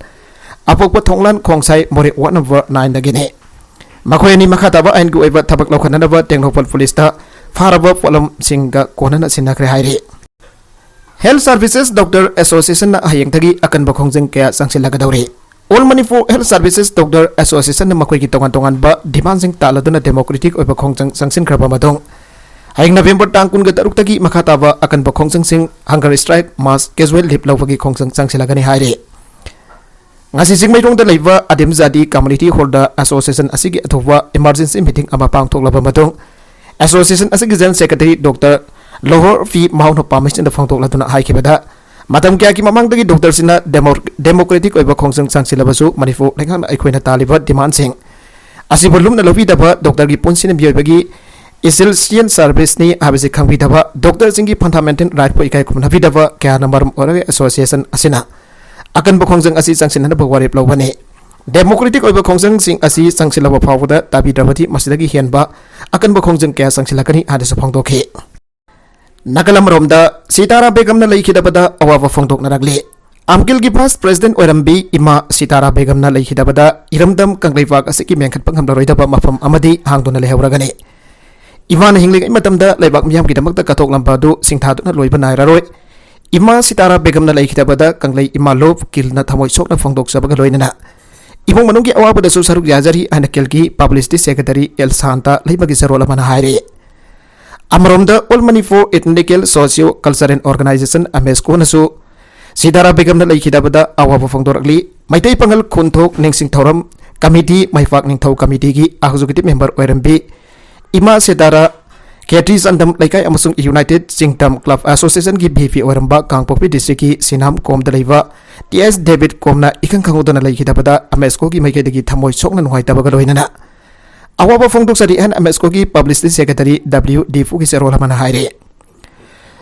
ꯑꯄꯣꯛꯄ, ꯊꯣꯡꯂꯥꯟ ꯈꯣꯡꯁꯥꯏ, ꯃꯣꯔꯦ ꯋꯥꯔꯗ ꯅꯝꯕꯔ ꯅꯥꯏꯟꯗꯒꯤꯅꯤ꯫ ꯃꯈꯣꯏ ꯑꯅꯤ ꯃꯈꯥ ꯇꯥꯕ ꯑꯥꯏꯟꯒꯤ ꯑꯣꯏꯕ ꯊꯕꯛ ꯂꯧꯈꯠꯅꯅꯕ ꯇꯦꯡꯅꯧꯄꯜ ꯄꯨꯂꯤꯁꯇ ꯐꯥꯔꯕ ꯄꯣꯠꯂꯝꯁꯤꯡꯒ ꯀꯣꯟꯅꯅ ꯁꯤꯟꯅꯈ꯭ꯔꯦ ꯍꯥꯏꯔꯤ꯫ Health Services Doctor Association ꯅ ꯍꯌꯦꯡꯗꯒꯤ ꯑꯀꯟꯕ ꯈꯣꯡꯖꯪ ꯀꯌꯥ ꯆꯪꯁꯤꯜꯂꯛꯀꯗꯧꯔꯤ꯫ All Manipur Health Services Doctor Association ꯅ ꯃꯈꯣꯏꯒꯤ ꯇꯣꯉꯥꯟ ꯇꯣꯉꯥꯟꯕ ꯗꯤꯃꯥꯟꯁꯤꯡ ꯇꯥꯜꯂꯗꯨꯅ ꯗꯦꯃꯣꯀ꯭ꯔꯦꯇꯤꯛ ꯑꯣꯏꯕ ꯈꯣꯡꯖꯪ ꯆꯪꯁꯤꯟꯈ꯭ꯔꯕ ꯃꯇꯨꯡ, ꯍꯌꯦꯡ ꯅꯕꯦꯝꯕꯔ ꯇꯥꯡ ꯀꯨꯟꯒ ꯇꯔꯨꯛꯇꯒꯤ ꯃꯈꯥ ꯇꯥꯕ ꯑꯀꯟꯕ ꯈꯣꯡꯖꯪꯁꯤꯡ, ꯍꯪꯒꯔ ꯁ꯭ꯇ꯭ꯔꯥꯏꯛ, ꯃꯥꯁ, ꯀꯦꯖꯨꯋꯦꯜ ꯂꯤꯚ ꯂꯧꯕꯒꯤ ꯈꯣꯡꯖꯪ ꯆꯪꯁꯤꯜꯂꯛꯀꯅꯤ ꯍꯥꯏꯔꯤ꯫ ꯉꯁꯤ ꯆꯤꯡꯃꯩꯔꯣꯡꯗ ꯂꯩꯕ ꯑꯗꯤꯝ ꯖꯥꯗꯤ ꯀꯝꯃ꯭ꯌꯨꯅꯤꯇꯤ ꯍꯣꯜꯗ ꯑꯦꯁꯣꯁꯤꯌꯦꯁꯟ ꯑꯁꯤꯒꯤ ꯑꯊꯨꯕ ꯏꯃꯥꯔꯖꯦꯟꯁꯤ ꯃꯤꯇꯤꯡ ꯑꯃ ꯄꯥꯡꯊꯣꯛꯂꯕ ꯃꯇꯨꯡ, ꯑꯦꯁꯣꯁꯤꯌꯦꯁꯟ ꯑꯁꯤꯒꯤ ꯖꯦꯅꯔꯦꯜ ꯁꯦꯀ꯭ꯔꯦꯇꯔꯤ ꯗꯣꯛꯇꯔ ꯂꯣꯍꯣꯔ ꯐꯤ ꯃꯥꯎꯅ ꯄꯥꯝꯕꯩꯁꯤꯡꯗ ꯐꯣꯡꯗꯣꯛꯂꯗꯨꯅ ꯍꯥꯏꯈꯤꯕꯗ, ꯃꯇꯝ ꯀꯌꯥꯒꯤ ꯃꯃꯥꯡꯗꯒꯤ ꯗꯣꯛꯇꯔꯁꯤꯡꯅ ꯗꯦꯃꯣ-, ꯗꯦꯃꯣꯀ꯭ꯔꯦꯇꯤꯛ ꯑꯣꯏꯕ ꯈꯣꯡꯖꯪ ꯆꯪꯁꯤꯜꯂꯕꯁꯨ ꯃꯅꯤꯄꯨꯔ ꯂꯩꯉꯥꯛꯅ ꯑꯩꯈꯣꯏꯅ ꯇꯥꯜꯂꯤꯕ ꯗꯤꯃꯥꯟꯁꯤꯡ ꯑꯁꯤꯕꯨ ꯂꯨꯝꯅ ꯂꯧꯕꯤꯗꯕ, ꯗꯣꯛꯇꯔꯒꯤ ꯄꯨꯟꯁꯤꯅ ꯃꯤꯑꯣꯏꯕꯒꯤ essential service ꯅꯤ ꯍꯥꯏꯕꯁꯤ ꯈꯪꯕꯤꯗꯕ, ꯗꯣꯛꯇꯔꯁꯤꯡꯒꯤ ꯐꯟꯗꯥꯃꯦꯟꯇꯦꯜ ꯔꯥꯏꯠꯄꯨ ꯏꯀꯥꯏ ꯈꯨꯝꯅꯕꯤꯗꯕ ꯀꯌꯥꯅ ꯃꯔꯝ ꯑꯣꯏꯔꯒ ꯑꯦꯁꯣꯁꯤꯌꯦꯁꯟ ꯑꯁꯤꯅ ꯑꯀꯟꯕ ꯈꯣꯡꯖꯪ ꯑꯁꯤ ꯆꯪꯁꯤꯟꯅꯅꯕ ꯋꯥꯔꯦꯞ ꯂꯧꯕꯅꯤ꯫ ꯗꯦꯃꯣꯀ꯭ꯔꯦꯇꯤꯛ ꯑꯣꯏꯕ ꯈꯣꯡꯖꯪꯁꯤꯡ ꯑꯁꯤ ꯆꯪꯁꯤꯜꯂꯕ ꯐꯥꯎꯕꯗ ꯇꯥꯕꯤꯗ꯭ꯔꯕꯗꯤ ꯃꯁꯤꯗꯒꯤ ꯍꯦꯟꯕ ꯑꯀꯟꯕ ꯈꯣꯡꯖꯪ ꯀꯌꯥ ꯆꯪꯁꯤꯜꯂꯛꯀꯅꯤ ꯍꯥꯏꯅꯁꯨ ꯐꯣꯡꯗꯣꯛꯈꯤ꯫ ꯅꯥꯀꯜ ꯑꯃꯔꯣꯝꯗ ꯁꯤꯇꯥꯔꯥ ꯕꯦꯒꯝꯅ ꯂꯩꯈꯤꯗꯕꯗ ꯑꯋꯥꯕ ꯐꯣꯡꯗꯣꯛꯅꯔꯛꯂꯤ꯫ ꯑꯝꯀꯤꯜꯒꯤ ꯚꯥꯏꯁ ꯄ꯭ꯔꯦꯁꯤꯗꯦꯟꯠ ꯑꯣꯏꯔꯝꯕꯤ ꯏꯃꯥ ꯁꯤꯇꯥꯔꯥ ꯕꯦꯒꯝꯅ ꯂꯩꯈꯤꯗꯕꯗ ꯏꯔꯝꯗꯝ ꯀꯪꯂꯩꯄꯥꯛ ꯑꯁꯤꯒꯤ ꯃꯦꯟꯈꯠꯄ ꯉꯝꯂꯔꯣꯏꯗꯕ ꯃꯐꯝ ꯑꯃꯗꯤ ꯍꯥꯡꯗꯨꯅ ꯂꯩꯍꯧꯔꯒꯅꯤ꯫ ꯏꯃꯥꯅ ꯍꯤꯡꯂꯤꯉꯩ ꯃꯇꯝꯗ ꯂꯩꯕꯥꯛ ꯃꯤꯌꯥꯝꯒꯤꯗꯃꯛꯇ ꯀꯠꯊꯣꯛꯂꯝꯕ ꯑꯗꯨ ꯁꯤꯡꯊꯥꯗꯨꯅ ꯂꯣꯏꯕ ꯅꯥꯏꯔꯔꯣꯏ꯫ ꯏꯃꯥ ꯁꯤꯇꯥꯔꯥ ꯕꯦꯒꯝꯅ ꯂꯩꯈꯤꯗꯕꯗ ꯀꯪꯂꯩ ꯏꯃꯥ ꯂꯣꯞ ꯀꯤꯜꯅ ꯊꯃꯣꯏ ꯁꯣꯛꯅ ꯐꯣꯡꯗꯣꯛꯆꯕꯒ ꯂꯣꯏꯅꯅ ꯏꯃꯨꯡ ꯃꯅꯨꯡꯒꯤ ꯑꯋꯥꯕꯗꯁꯨ ꯁꯔꯨꯛ ꯌꯥꯖꯔꯤ ꯍꯥꯏꯅ ꯀꯤꯜꯒꯤ ꯄꯕ꯭ꯂꯤꯁꯤꯇꯤ ꯁꯦꯀ꯭ꯔꯦꯇꯔꯤ ꯑꯦꯜ ꯁꯥꯟꯇ ꯂꯩꯃꯒꯤ ꯆꯔꯣꯜ ꯑꯃꯅ ꯍꯥꯏꯔꯤ꯫ ꯑꯃꯔꯣꯝꯗ All Manipur Ethnical Socio Cultural Organization, ꯑꯃꯦꯁꯀꯣꯅꯁꯨ ꯁꯤꯗꯥꯔꯥ ꯕꯦꯒꯝꯅ ꯂꯩꯈꯤꯗꯕꯗ ꯑꯋꯥꯕ ꯐꯣꯡꯗꯣꯔꯛꯂꯤ꯫ ꯃꯩꯇꯩ ꯄꯥꯉꯜ ꯈꯨꯟꯊꯣꯛ ꯅꯤꯡꯁꯤꯡ ꯊꯧꯔꯝ ꯀꯃꯤꯇꯤ, ꯃꯩꯄꯥꯛ ꯅꯤꯡꯊꯧ ꯀꯃꯤꯇꯤꯒꯤ ꯑꯦꯛꯖꯤꯀ꯭ꯌꯨꯇꯤꯚ ꯃꯦꯝꯕꯔ ꯑꯣꯏꯔꯝꯕꯤ ꯏꯃꯥ ꯁꯤꯗꯥꯔꯥ, ꯈꯦꯇ꯭ꯔꯤ ꯆꯥꯟꯗꯝ ꯂꯩꯀꯥꯏ ꯑꯃꯁꯨꯡ ꯌꯨꯅꯥꯏꯇꯦꯗ ꯆꯤꯡꯇꯝ ꯀ꯭ꯂꯕ ꯑꯦꯁꯣꯁꯤꯌꯦꯁꯟꯒꯤ ꯚꯤ ꯄꯤ ꯑꯣꯏꯔꯝꯕ ꯀꯥꯡꯄꯣꯛꯄꯤ ꯗꯤꯁꯇ꯭ꯔꯤꯛꯀꯤ ꯁꯤꯅꯥꯝ ꯀꯣꯝꯗ ꯂꯩꯕ ꯇꯤ ꯑꯦꯁ ꯗꯦꯕꯤꯠ ꯀꯣꯝꯅ ꯏꯈꯪ ꯈꯪꯍꯧꯗꯅ ꯂꯩꯈꯤꯗꯕꯗ ꯑꯃꯦꯁꯀꯣꯒꯤ ꯃꯥꯏꯀꯩꯗꯒꯤ ꯊꯃꯣꯏ ꯁꯣꯛꯅ ꯅꯨꯡꯉꯥꯏꯇꯕꯒ ꯂꯣꯏꯅꯅ ꯑꯋꯥꯕ ꯐꯣꯡꯗꯣꯛꯆꯔꯤ ꯍꯥꯏꯅ ꯑꯦꯝ ꯑꯦꯁ ꯀꯣꯒꯤ ꯄꯕ꯭ꯂꯤꯁꯤꯇꯤ ꯁꯦꯀ꯭ꯔꯦꯇꯔꯤ ꯗꯕ꯭ꯂꯤꯎ ꯗꯤꯐꯨꯒꯤ ꯆꯦꯔꯣꯜ ꯑꯃꯅ ꯍꯥꯏꯔꯤ꯫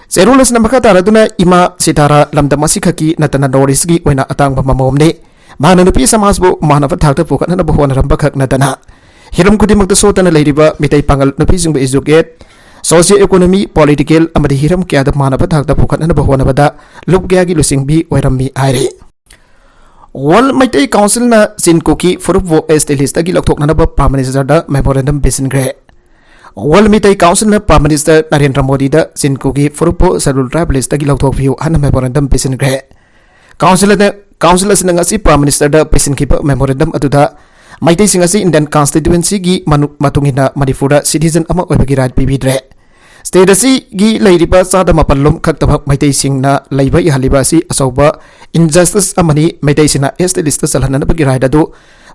ꯆꯦꯔꯣꯜ ꯑꯁꯤꯅ ꯃꯈꯥ ꯇꯥꯔꯗꯨꯅ ꯏꯃꯥ ꯁꯤꯇꯥꯔꯥ ꯂꯝꯗꯝ ꯑꯁꯤꯈꯛꯀꯤ ꯅꯠꯇꯅ ꯅꯣꯔꯠ ꯏꯁꯀꯤ ꯑꯣꯏꯅ ꯑꯇꯥꯡꯕ ꯃꯃꯣꯝꯅꯤ꯫ ꯃꯍꯥꯛꯅ ꯅꯨꯄꯤ ꯁꯃꯥꯖꯕꯨ ꯃꯥꯟꯅꯕ ꯊꯥꯛꯇ ꯄꯨꯈꯠꯅꯅꯕ ꯍꯣꯠꯅꯔꯝꯕ ꯈꯛ ꯅꯠꯇꯅ ꯍꯤꯔꯝ ꯈꯨꯗꯤꯡꯃꯛꯇ ꯁꯣꯠꯇꯅ ꯂꯩꯔꯤꯕ ꯃꯤꯇꯩ ꯄꯥꯉꯜ ꯅꯨꯄꯤꯁꯤꯡꯕꯨ educate, socio economy, political ꯑꯃꯗꯤ ꯍꯤꯔꯝ ꯀꯌꯥꯗ ꯃꯥꯟꯅꯕ ꯊꯥꯛꯇ ꯄꯨꯈꯠꯅꯅꯕ ꯍꯣꯠꯅꯕꯗ ꯂꯨꯞ ꯀꯌꯥꯒꯤ ꯂꯨꯆꯤꯡꯕꯤ ꯑꯣꯏꯔꯝꯃꯤ ꯍꯥꯏꯔꯤ꯫ ꯋꯥꯔꯜ ꯃꯩꯇꯩ ꯀꯥꯎꯟꯁꯤꯜꯅ ꯆꯤꯟ ꯀꯨꯀꯤ ꯐꯨꯔꯨꯞꯄꯨ ꯑꯦꯁ ꯇꯤ ꯂꯤꯁꯇꯒꯤ ꯂꯧꯊꯣꯛꯅꯅꯕ ꯄ꯭ꯔꯥꯏꯝ ꯃꯤꯅꯤꯁꯇꯔꯗ ꯃꯦꯃꯣꯔꯦꯟꯗꯝ ꯄꯤꯁꯤꯟꯈ꯭ꯔꯦ꯫ ꯋꯥꯔꯜ ꯃꯩꯇꯩ ꯀꯥꯎꯟꯁꯤꯜꯅ ꯄ꯭ꯔꯥꯏꯝ ꯃꯤꯅꯤꯁꯇꯔ ꯅꯔꯦꯟꯗ꯭ꯔ ꯃꯣꯗꯤꯗ ꯆꯤꯟ ꯀꯨꯀꯤ ꯐꯨꯔꯨꯞꯄꯨ ꯁꯦꯗꯨꯜ ꯇ꯭ꯔꯥꯏꯕ ꯂꯤꯁꯇꯒꯤ ꯂꯧꯊꯣꯛꯄꯤꯌꯨ ꯍꯥꯏꯅ ꯃꯦꯃꯣꯔꯦꯟꯗꯝ ꯄꯤꯁꯤꯟꯈ꯭ꯔꯦ꯫ ꯀꯥꯎꯟꯁꯤꯜ ꯑꯗꯨꯅ, ꯀꯥꯎꯟꯁꯤꯜ ꯑꯁꯤꯅ ꯉꯁꯤ ꯄ꯭ꯔꯥꯏꯝ ꯃꯤꯅꯤꯁꯇꯔꯗ ꯄꯤꯁꯤꯟꯈꯤꯕ ꯃꯦꯃꯣꯔꯦꯟꯗꯝ ꯑꯗꯨꯗ ꯃꯩꯇꯩꯁꯤꯡ ꯑꯁꯤ ꯏꯟꯗꯤꯌꯟ ꯀꯟꯁꯇꯤꯇ꯭ꯌꯨꯑꯦꯟꯁꯤꯒꯤ ꯃꯅꯨ-, ꯃꯇꯨꯡ ꯏꯟꯅ ꯃꯅꯤꯄꯨꯔꯗ ꯁꯤꯇꯤꯖꯟ ꯑꯃ ꯑꯣꯏꯕꯒꯤ ꯔꯥꯏꯠ ꯄꯤꯕꯤꯗ꯭ꯔꯦ꯫ ꯁ꯭ꯇꯦꯠ ꯑꯁꯤꯒꯤ ꯂꯩꯔꯤꯕ ꯆꯥꯗ ꯃꯥꯄꯜ ꯂꯣꯝ ꯈꯛꯇꯃꯛ ꯃꯩꯇꯩꯁꯤꯡꯅ ꯂꯩꯕ ꯌꯥꯍꯜꯂꯤꯕ ꯑꯁꯤ ꯑꯆꯧꯕ injustice ꯑꯃꯅꯤ꯫ ꯃꯩꯇꯩꯁꯤꯡꯅ ꯑꯦꯁ ꯇꯤ ꯂꯤꯁꯇ ꯆꯜꯍꯟꯅꯕꯒꯤ ꯔꯥꯏꯠ ꯑꯗꯨ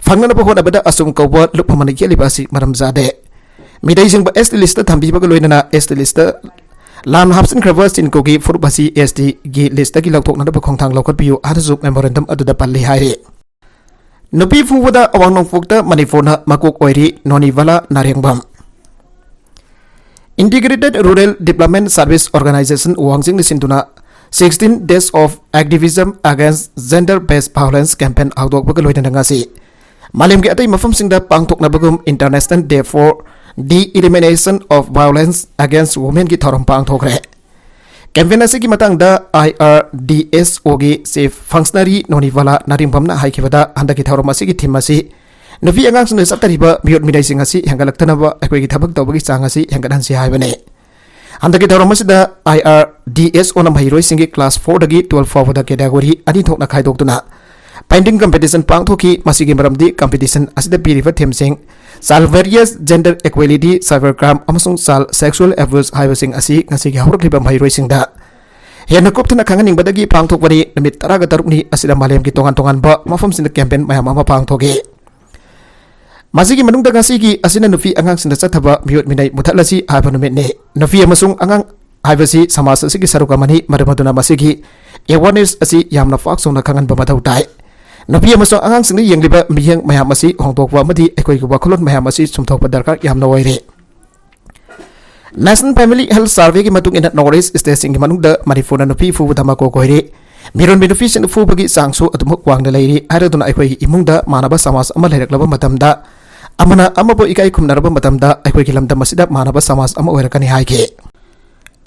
ꯐꯪꯅꯅꯕ ꯍꯣꯠꯅꯕꯗ ꯑꯁꯨꯝ ꯀꯧꯕ ꯂꯨꯞ ꯑꯃꯅ ꯌꯦꯠꯂꯤꯕ ꯑꯁꯤ ꯃꯔꯝ ꯆꯥꯗꯦ꯫ ꯃꯤꯇꯩꯁꯤꯡꯕꯨ ꯑꯦꯁ ꯇꯤ ꯂꯤꯁꯇ ꯊꯝꯕꯤꯕꯒ ꯂꯣꯏꯅꯅ ꯑꯦꯁ ꯇꯤ ꯂꯤꯁꯇ ꯂꯥꯟꯅ ꯍꯥꯞꯆꯤꯟꯈ꯭ꯔꯕ ꯆꯤꯟ ꯀꯨꯀꯤ ꯐꯨꯔꯨꯞ ꯑꯁꯤ ꯑꯦꯁ ꯇꯤꯒꯤ ꯂꯤꯁꯇꯒꯤ ꯂꯧꯊꯣꯛꯅꯅꯕ ꯈꯣꯡꯊꯥꯡ ꯂꯧꯈꯠꯄꯤꯌꯨ ꯍꯥꯏꯅꯁꯨ ꯃꯦꯃꯣꯔꯦꯟꯗꯝ ꯑꯗꯨꯗ ꯄꯜꯂꯤ ꯍꯥꯏꯔꯤ꯫ ꯅꯨꯄꯤ ꯐꯨꯕꯗ ꯑꯋꯥꯡ ꯅꯣꯡꯄꯣꯛꯇ ꯃꯅꯤꯄꯨꯔꯅ ꯃꯀꯣꯛ ꯑꯣꯏꯔꯤ, ꯅꯣꯅꯤꯕꯂꯥ ꯅꯥꯔꯦꯡꯕꯝ꯫ Integrated Rural Development Service Organization ꯋꯥꯡꯖꯤꯡꯅ ꯁꯤꯟꯗꯨꯅ sixteen Days of Activism Against Gender Based Violence campaign ꯍꯧꯗꯣꯛꯄꯒ ꯂꯣꯏꯅꯅ ꯉꯁꯤ ꯃꯥꯂꯦꯝꯒꯤ ꯑꯇꯩ ꯃꯐꯝꯁꯤꯡꯗ ꯄꯥꯡꯊꯣꯛꯅꯕꯒꯨꯝ International Day for the Elimination of Violence Against Womenꯒꯤ ꯊꯧꯔꯝ ꯄꯥꯡꯊꯣꯛꯈ꯭ꯔꯦ꯫ ꯀꯦꯝꯄꯦꯟ ꯑꯁꯤꯒꯤ ꯃꯇꯥꯡꯗ ꯑꯥꯏ ꯑꯥꯔ ꯗꯤ ꯑꯦꯁ ꯑꯣꯒꯤ ꯆꯤꯐ ꯐꯪꯁꯅꯔꯤ ꯅꯣꯅꯤꯕꯂꯥ ꯅꯥꯔꯤꯡꯕꯝꯅ ꯍꯥꯏꯈꯤꯕꯗ, ꯍꯟꯗꯛꯀꯤ ꯊꯧꯔꯝ ꯑꯁꯤꯒꯤ ꯊꯤꯝ ꯑꯁꯤ ꯅꯨꯄꯤ ꯑꯉꯥꯡꯁꯤꯡꯅ ꯆꯠꯊꯔꯤꯕ ꯃꯤꯑꯣꯠ ꯃꯤꯅꯩꯁꯤꯡ ꯑꯁꯤ ꯍꯦꯟꯒꯠꯂꯛꯇꯅꯕ ꯑꯩꯈꯣꯏꯒꯤ ꯊꯕꯛ ꯇꯧꯕꯒꯤ ꯆꯥꯡ ꯑꯁꯤ ꯍꯦꯟꯒꯠꯍꯟꯁꯤ ꯍꯥꯏꯕꯅꯤ꯫ ꯍꯟꯗꯛꯀꯤ ꯊꯧꯔꯝ ꯑꯁꯤꯗ ꯑꯥꯏ ꯑꯥꯔ ꯗꯤ ꯑꯦꯁ ꯑꯣꯅ ꯃꯍꯩꯔꯣꯏꯁꯤꯡꯒꯤ ꯀ꯭ꯂꯥꯁ ꯐꯣꯔꯗꯒꯤ ꯇꯨꯋꯦꯜꯐ ꯐꯥꯎꯕꯗ ꯀꯦꯇꯦꯒꯣꯔꯤ ꯑꯅꯤ ꯊꯣꯛꯅ ꯈꯥꯏꯗꯣꯛꯇꯨꯅ ꯄꯦꯟꯇꯤꯡ ꯀꯝꯄꯤꯇꯤꯁꯟ ꯄꯥꯡꯊꯣꯛꯈꯤ꯫ ꯃꯁꯤꯒꯤ ꯃꯔꯝꯗꯤ ꯀꯝꯄꯤꯇꯤꯁꯟ ꯑꯁꯤꯗ ꯄꯤꯔꯤꯕ ꯊꯤꯝꯁꯤꯡ Child Various, Gender Equality, Cyber Crime ꯑꯃꯁꯨꯡ Child Sexual Abuse ꯍꯥꯏꯕꯁꯤꯡ ꯑꯁꯤ ꯉꯁꯤꯒꯤ ꯍꯧꯔꯛꯂꯤꯕ ꯃꯍꯩꯔꯣꯏꯁꯤꯡꯗ ꯍꯦꯟꯅ ꯀꯨꯞꯊꯅ ꯈꯪꯍꯟꯅꯤꯡꯕꯗꯒꯤ ꯄꯥꯡꯊꯣꯛꯄꯅꯤ꯫ ꯅꯨꯃꯤꯠ ꯇꯔꯥꯒ ꯇꯔꯨꯛꯅꯤ ꯑꯁꯤꯗ ꯃꯥꯂꯦꯝꯒꯤ ꯇꯣꯉꯥꯟ ꯇꯣꯉꯥꯟꯕ ꯃꯐꯝꯁꯤꯡꯗ ꯀꯦꯝꯄꯦꯟ ꯃꯌꯥꯝ ꯑꯃ ꯄꯥꯡꯊꯣꯛꯈꯤ꯫ ꯃꯁꯤꯒꯤ ꯃꯅꯨꯡꯗ ꯉꯁꯤꯒꯤ ꯑꯁꯤꯅ ꯅꯨꯄꯤ ꯑꯉꯥꯡꯁꯤꯡꯗ ꯆꯠꯊꯕ ꯃꯤꯑꯣꯠ ꯃꯤꯅꯩ ꯃꯨꯊꯠꯂꯁꯤ ꯍꯥꯏꯕ ꯅꯨꯃꯤꯠꯅꯤ꯫ ꯅꯨꯄꯤ ꯑꯃꯁꯨꯡ ꯑꯉꯥꯡ ꯍꯥꯏꯕꯁꯤ ꯁꯃꯥꯖ ꯑꯁꯤꯒꯤ ꯁꯔꯨꯛ ꯑꯃꯅꯤ, ꯃꯔꯝ ꯑꯗꯨꯅ ꯃꯁꯤꯒꯤ awareness ꯑꯁꯤ ꯌꯥꯝꯅ ꯄꯥꯛ ꯆꯥꯎꯅ ꯈꯪꯍꯟꯕ ꯃꯊꯧ ꯇꯥꯏ꯫ ꯅꯨꯄꯤ ꯑꯃꯁꯨꯡ ꯑꯉꯥꯡꯁꯤꯡꯗ ꯌꯦꯡꯂꯤꯕ ꯃꯤꯠꯌꯦꯡ ꯃꯌꯥꯝ ꯑꯁꯤ ꯍꯣꯡꯗꯣꯛꯄ ꯑꯃꯗꯤ ꯑꯩꯈꯣꯏꯒꯤ ꯋꯥꯈꯜꯂꯣꯟ ꯃꯌꯥꯝ ꯑꯁꯤ ꯆꯨꯝꯊꯣꯛꯄ ꯗꯔꯀꯥꯔ ꯌꯥꯝꯅ ꯑꯣꯏꯔꯦ꯫ National Family Health Survey ꯒꯤ ꯃꯇꯨꯡ ꯏꯟꯅ, North East state ꯁꯤꯡꯒꯤ ꯃꯅꯨꯡꯗ ꯃꯅꯤꯄꯨꯔꯅ ꯅꯨꯄꯤ ꯐꯨꯕꯗ ꯃꯀꯣꯛ ꯑꯣꯏꯔꯤ꯫ ꯃꯤꯔꯣꯟꯕꯤ ꯅꯨꯄꯤꯁꯤꯡꯅ ꯐꯨꯕꯒꯤ ꯆꯥꯡꯁꯨ ꯑꯗꯨꯃꯛ ꯋꯥꯡꯅ ꯂꯩꯔꯤ꯫ ꯍꯥꯏꯔꯗꯨꯅ ꯑꯩꯈꯣꯏꯒꯤ ꯏꯃꯨꯡꯗ ꯃꯥꯟꯅꯕ ꯁꯃꯥꯖ ꯑꯃ ꯂꯩꯔꯛꯂꯕ ꯃꯇꯝꯗ, ꯑꯃꯅ ꯑꯃꯕꯨ ꯏꯀꯥꯏ ꯈꯨꯝꯅꯔꯕ ꯃꯇꯝꯗ, ꯑꯩꯈꯣꯏꯒꯤ ꯂꯝꯗꯝ ꯑꯁꯤꯗ ꯃꯥꯟꯅꯕ ꯁꯃꯥꯖ ꯑꯃ ꯑꯣꯏꯔꯛꯀꯅꯤ ꯍꯥꯏꯈꯤ꯫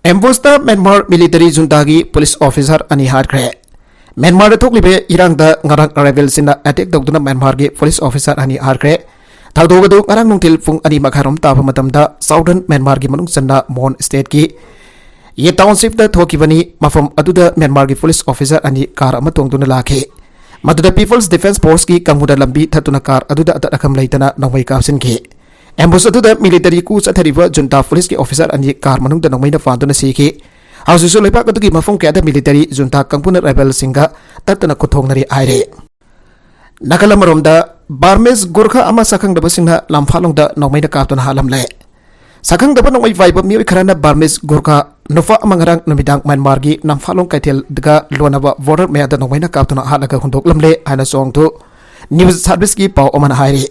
Ambush ꯇ ꯃ꯭ꯌꯥꯟꯃꯥꯔ military junta ꯒꯤ police officer ꯑꯅꯤ ꯍꯥꯠꯈ꯭ꯔꯦ꯫ ꯃ꯭ꯌꯥꯟꯃꯥꯔꯗ ꯊꯣꯛꯂꯤꯕ ꯏꯔꯥꯡꯗ ꯉꯔꯥꯡ rebel ꯁꯤꯡꯅ attack ꯇꯧꯗꯨꯅ ꯃ꯭ꯌꯥꯟꯃꯥꯔꯒꯤ police officer ꯑꯅꯤ ꯍꯥꯠꯈ꯭ꯔꯦ꯫ ꯊꯧꯗꯣꯛ ꯑꯗꯨ ꯉꯔꯥꯡ ꯅꯨꯡꯊꯤꯜ ꯄꯨꯡ ꯑꯅꯤ ꯃꯈꯥꯏꯔꯣꯝ ꯇꯥꯕ ꯃꯇꯝꯗ southern ꯃ꯭ꯌꯥꯟꯃꯥꯔꯒꯤ ꯃꯅꯨꯡ ꯆꯟꯅ ꯃꯣꯟ state ꯀꯤ ꯌꯦ township ꯇ ꯊꯣꯛꯈꯤꯕꯅꯤ꯫ ꯃꯐꯝ ꯑꯗꯨꯗ ꯃ꯭ꯌꯥꯟꯃꯥꯔꯒꯤ police officer ꯑꯅꯤ car ꯑꯃ ꯇꯣꯡꯗꯨꯅ ꯂꯥꯛꯈꯤ꯫ ꯃꯗꯨꯗ People's Defence Force ꯀꯤ ꯀꯥꯡꯕꯨꯅ ꯂꯝꯕꯤ ꯊꯠꯇꯨꯅ car ꯑꯗꯨꯗ ꯑꯇꯠ ꯑꯈꯝ ꯂꯩꯇꯅ ꯅꯣꯡꯃꯩ ꯀꯥꯞꯁꯤꯟꯈꯤ꯫ Ambush ꯑꯗꯨꯗ military coup ꯆꯠꯊꯔꯤꯕ junta police ꯀꯤ officer ꯑꯅꯤ car ꯃꯅꯨꯡꯗ ꯅꯣꯡꯃꯩꯅ ꯐꯥꯟꯗꯨꯅ ꯁꯤꯈꯤ꯫ ꯍꯧꯖꯤꯛꯁꯨ ꯂꯩꯕꯥꯛ ꯑꯗꯨꯒꯤ ꯃꯐꯝ ꯀꯌꯥꯗ military junta ꯀꯥꯡꯕꯨꯅ rebel ꯁꯤꯡꯒ ꯇꯠꯇꯅ ꯈꯨꯠꯊꯣꯡꯅꯔꯤ ꯍꯥꯏꯔꯤ꯫ ꯅꯥꯀꯜ ꯑꯃꯔꯣꯝꯗ, Burmese Gorkha ꯑꯃ ꯁꯛꯈꯪꯗꯕꯁꯤꯡꯅ ꯂꯝꯐꯥꯂꯣꯡꯗ ꯅꯣꯡꯃꯩꯅ ꯀꯥꯞꯇꯨꯅ ꯍꯥꯠꯂꯝꯂꯦ꯫ ꯁꯛꯈꯪꯗꯕ ꯅꯣꯡꯃꯩ ꯄꯥꯏꯕ ꯃꯤꯑꯣꯏ ꯈꯔꯅ Burmese Gorkha ꯅꯨꯄꯥ ꯑꯃ ꯉꯔꯥꯡ ꯅꯨꯃꯤꯗꯥꯡ ꯃ꯭ꯌꯥꯟꯃꯥꯔꯒꯤ ꯅꯝꯐꯥꯂꯣꯡ ꯀꯩꯊꯦꯜꯒ ꯂꯣꯟꯅꯕ border ꯃꯌꯥꯗ ꯅꯣꯡꯃꯩꯅ ꯀꯥꯞꯇꯨꯅ ꯍꯥꯠꯂꯒ ꯍꯨꯟꯗꯣꯛꯂꯝꯂꯦ ꯍꯥꯏꯅ ꯆꯣꯡꯊꯨ news service ꯀꯤ ꯄꯥꯎ ꯑꯃꯅ ꯍꯥꯏꯔꯤ꯫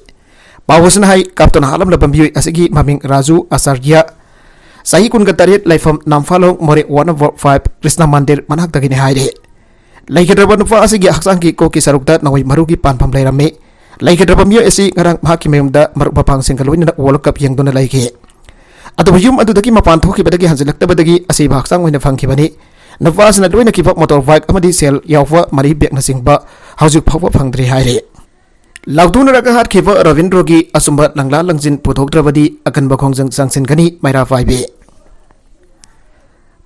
ꯄꯥꯎ ꯑꯁꯤꯅ ꯍꯥꯏ, ꯀꯥꯞꯇꯨꯅ ꯍꯥꯠꯂꯝꯂꯕ ꯃꯤꯑꯣꯏ ꯑꯁꯤꯒꯤ ꯃꯃꯤꯡ ꯔꯥꯖꯨ ꯑꯆꯥꯔꯌ, ꯆꯍꯤ ꯀꯨꯟꯒ ꯇꯔꯦꯠ, ꯂꯩꯐꯝ ꯅꯝꯐꯥꯂꯣꯡ ꯃꯣꯔꯦ ward number five ꯀ꯭ꯔꯤꯁꯅ ꯃꯟꯗꯤꯔ ꯃꯅꯥꯛꯇꯒꯤꯅꯤ ꯍꯥꯏꯔꯤ꯫ ꯂꯩꯈꯤꯗ꯭ꯔꯕ ꯅꯨꯄꯥ ꯑꯁꯤꯒꯤ ꯍꯛꯆꯥꯡꯒꯤ ꯀꯣꯛꯀꯤ ꯁꯔꯨꯛꯇ ꯅꯣꯡꯃꯩ ꯃꯔꯨꯒꯤ ꯄꯥꯟꯐꯝ ꯂꯩꯔꯝꯃꯤ꯫ ꯂꯩꯈꯤꯗ꯭ꯔꯕ ꯃꯤꯑꯣꯏ ꯑꯁꯤ ꯉꯔꯥꯡ ꯃꯍꯥꯛꯀꯤ ꯃꯌꯨꯝꯗ ꯃꯔꯨꯞ ꯃꯄꯥꯡꯁꯤꯡꯒ ꯂꯣꯏꯅꯅ World Cup ꯌꯦꯡꯗꯨꯅ ꯂꯩꯈꯤ꯫ ꯑꯗꯨꯕꯨ ꯌꯨꯝ ꯑꯗꯨꯗꯒꯤ ꯃꯄꯥꯟ ꯊꯣꯛꯈꯤꯕꯗꯒꯤ ꯍꯟꯖꯤꯜꯂꯛꯇꯕꯗꯒꯤ ꯑꯁꯤꯕ ꯍꯛꯆꯥꯡ ꯑꯣꯏꯅ ꯐꯪꯈꯤꯕꯅꯤ꯫ ꯅꯨꯄꯥ ꯑꯁꯤꯅ ꯂꯣꯏꯅꯈꯤꯕ motor bike ꯑꯃꯗꯤ ꯁꯦꯜ ꯌꯥꯎꯕ money bagꯅꯆꯤꯡꯕ ꯍꯧꯖꯤꯛ ꯐꯥꯎꯕ ꯐꯪꯗ꯭ꯔꯤ ꯍꯥꯏꯔꯤ꯫ ꯂꯥꯎꯊꯣꯛꯅꯔꯒ ꯍꯥꯠꯈꯤꯕ ꯔꯕꯤꯟꯗ꯭ꯔꯣꯒꯤ ꯑꯆꯨꯝꯕ ꯂꯪꯂꯥ ꯂꯪꯖꯤꯟ ꯄꯨꯊꯣꯛꯇ꯭ꯔꯕꯗꯤ ꯑꯀꯟꯕ ꯈꯣꯡꯖꯪ ꯆꯪꯁꯤꯟꯒꯅꯤ, ꯃꯩꯔꯥ ꯄꯥꯏꯕꯤ꯫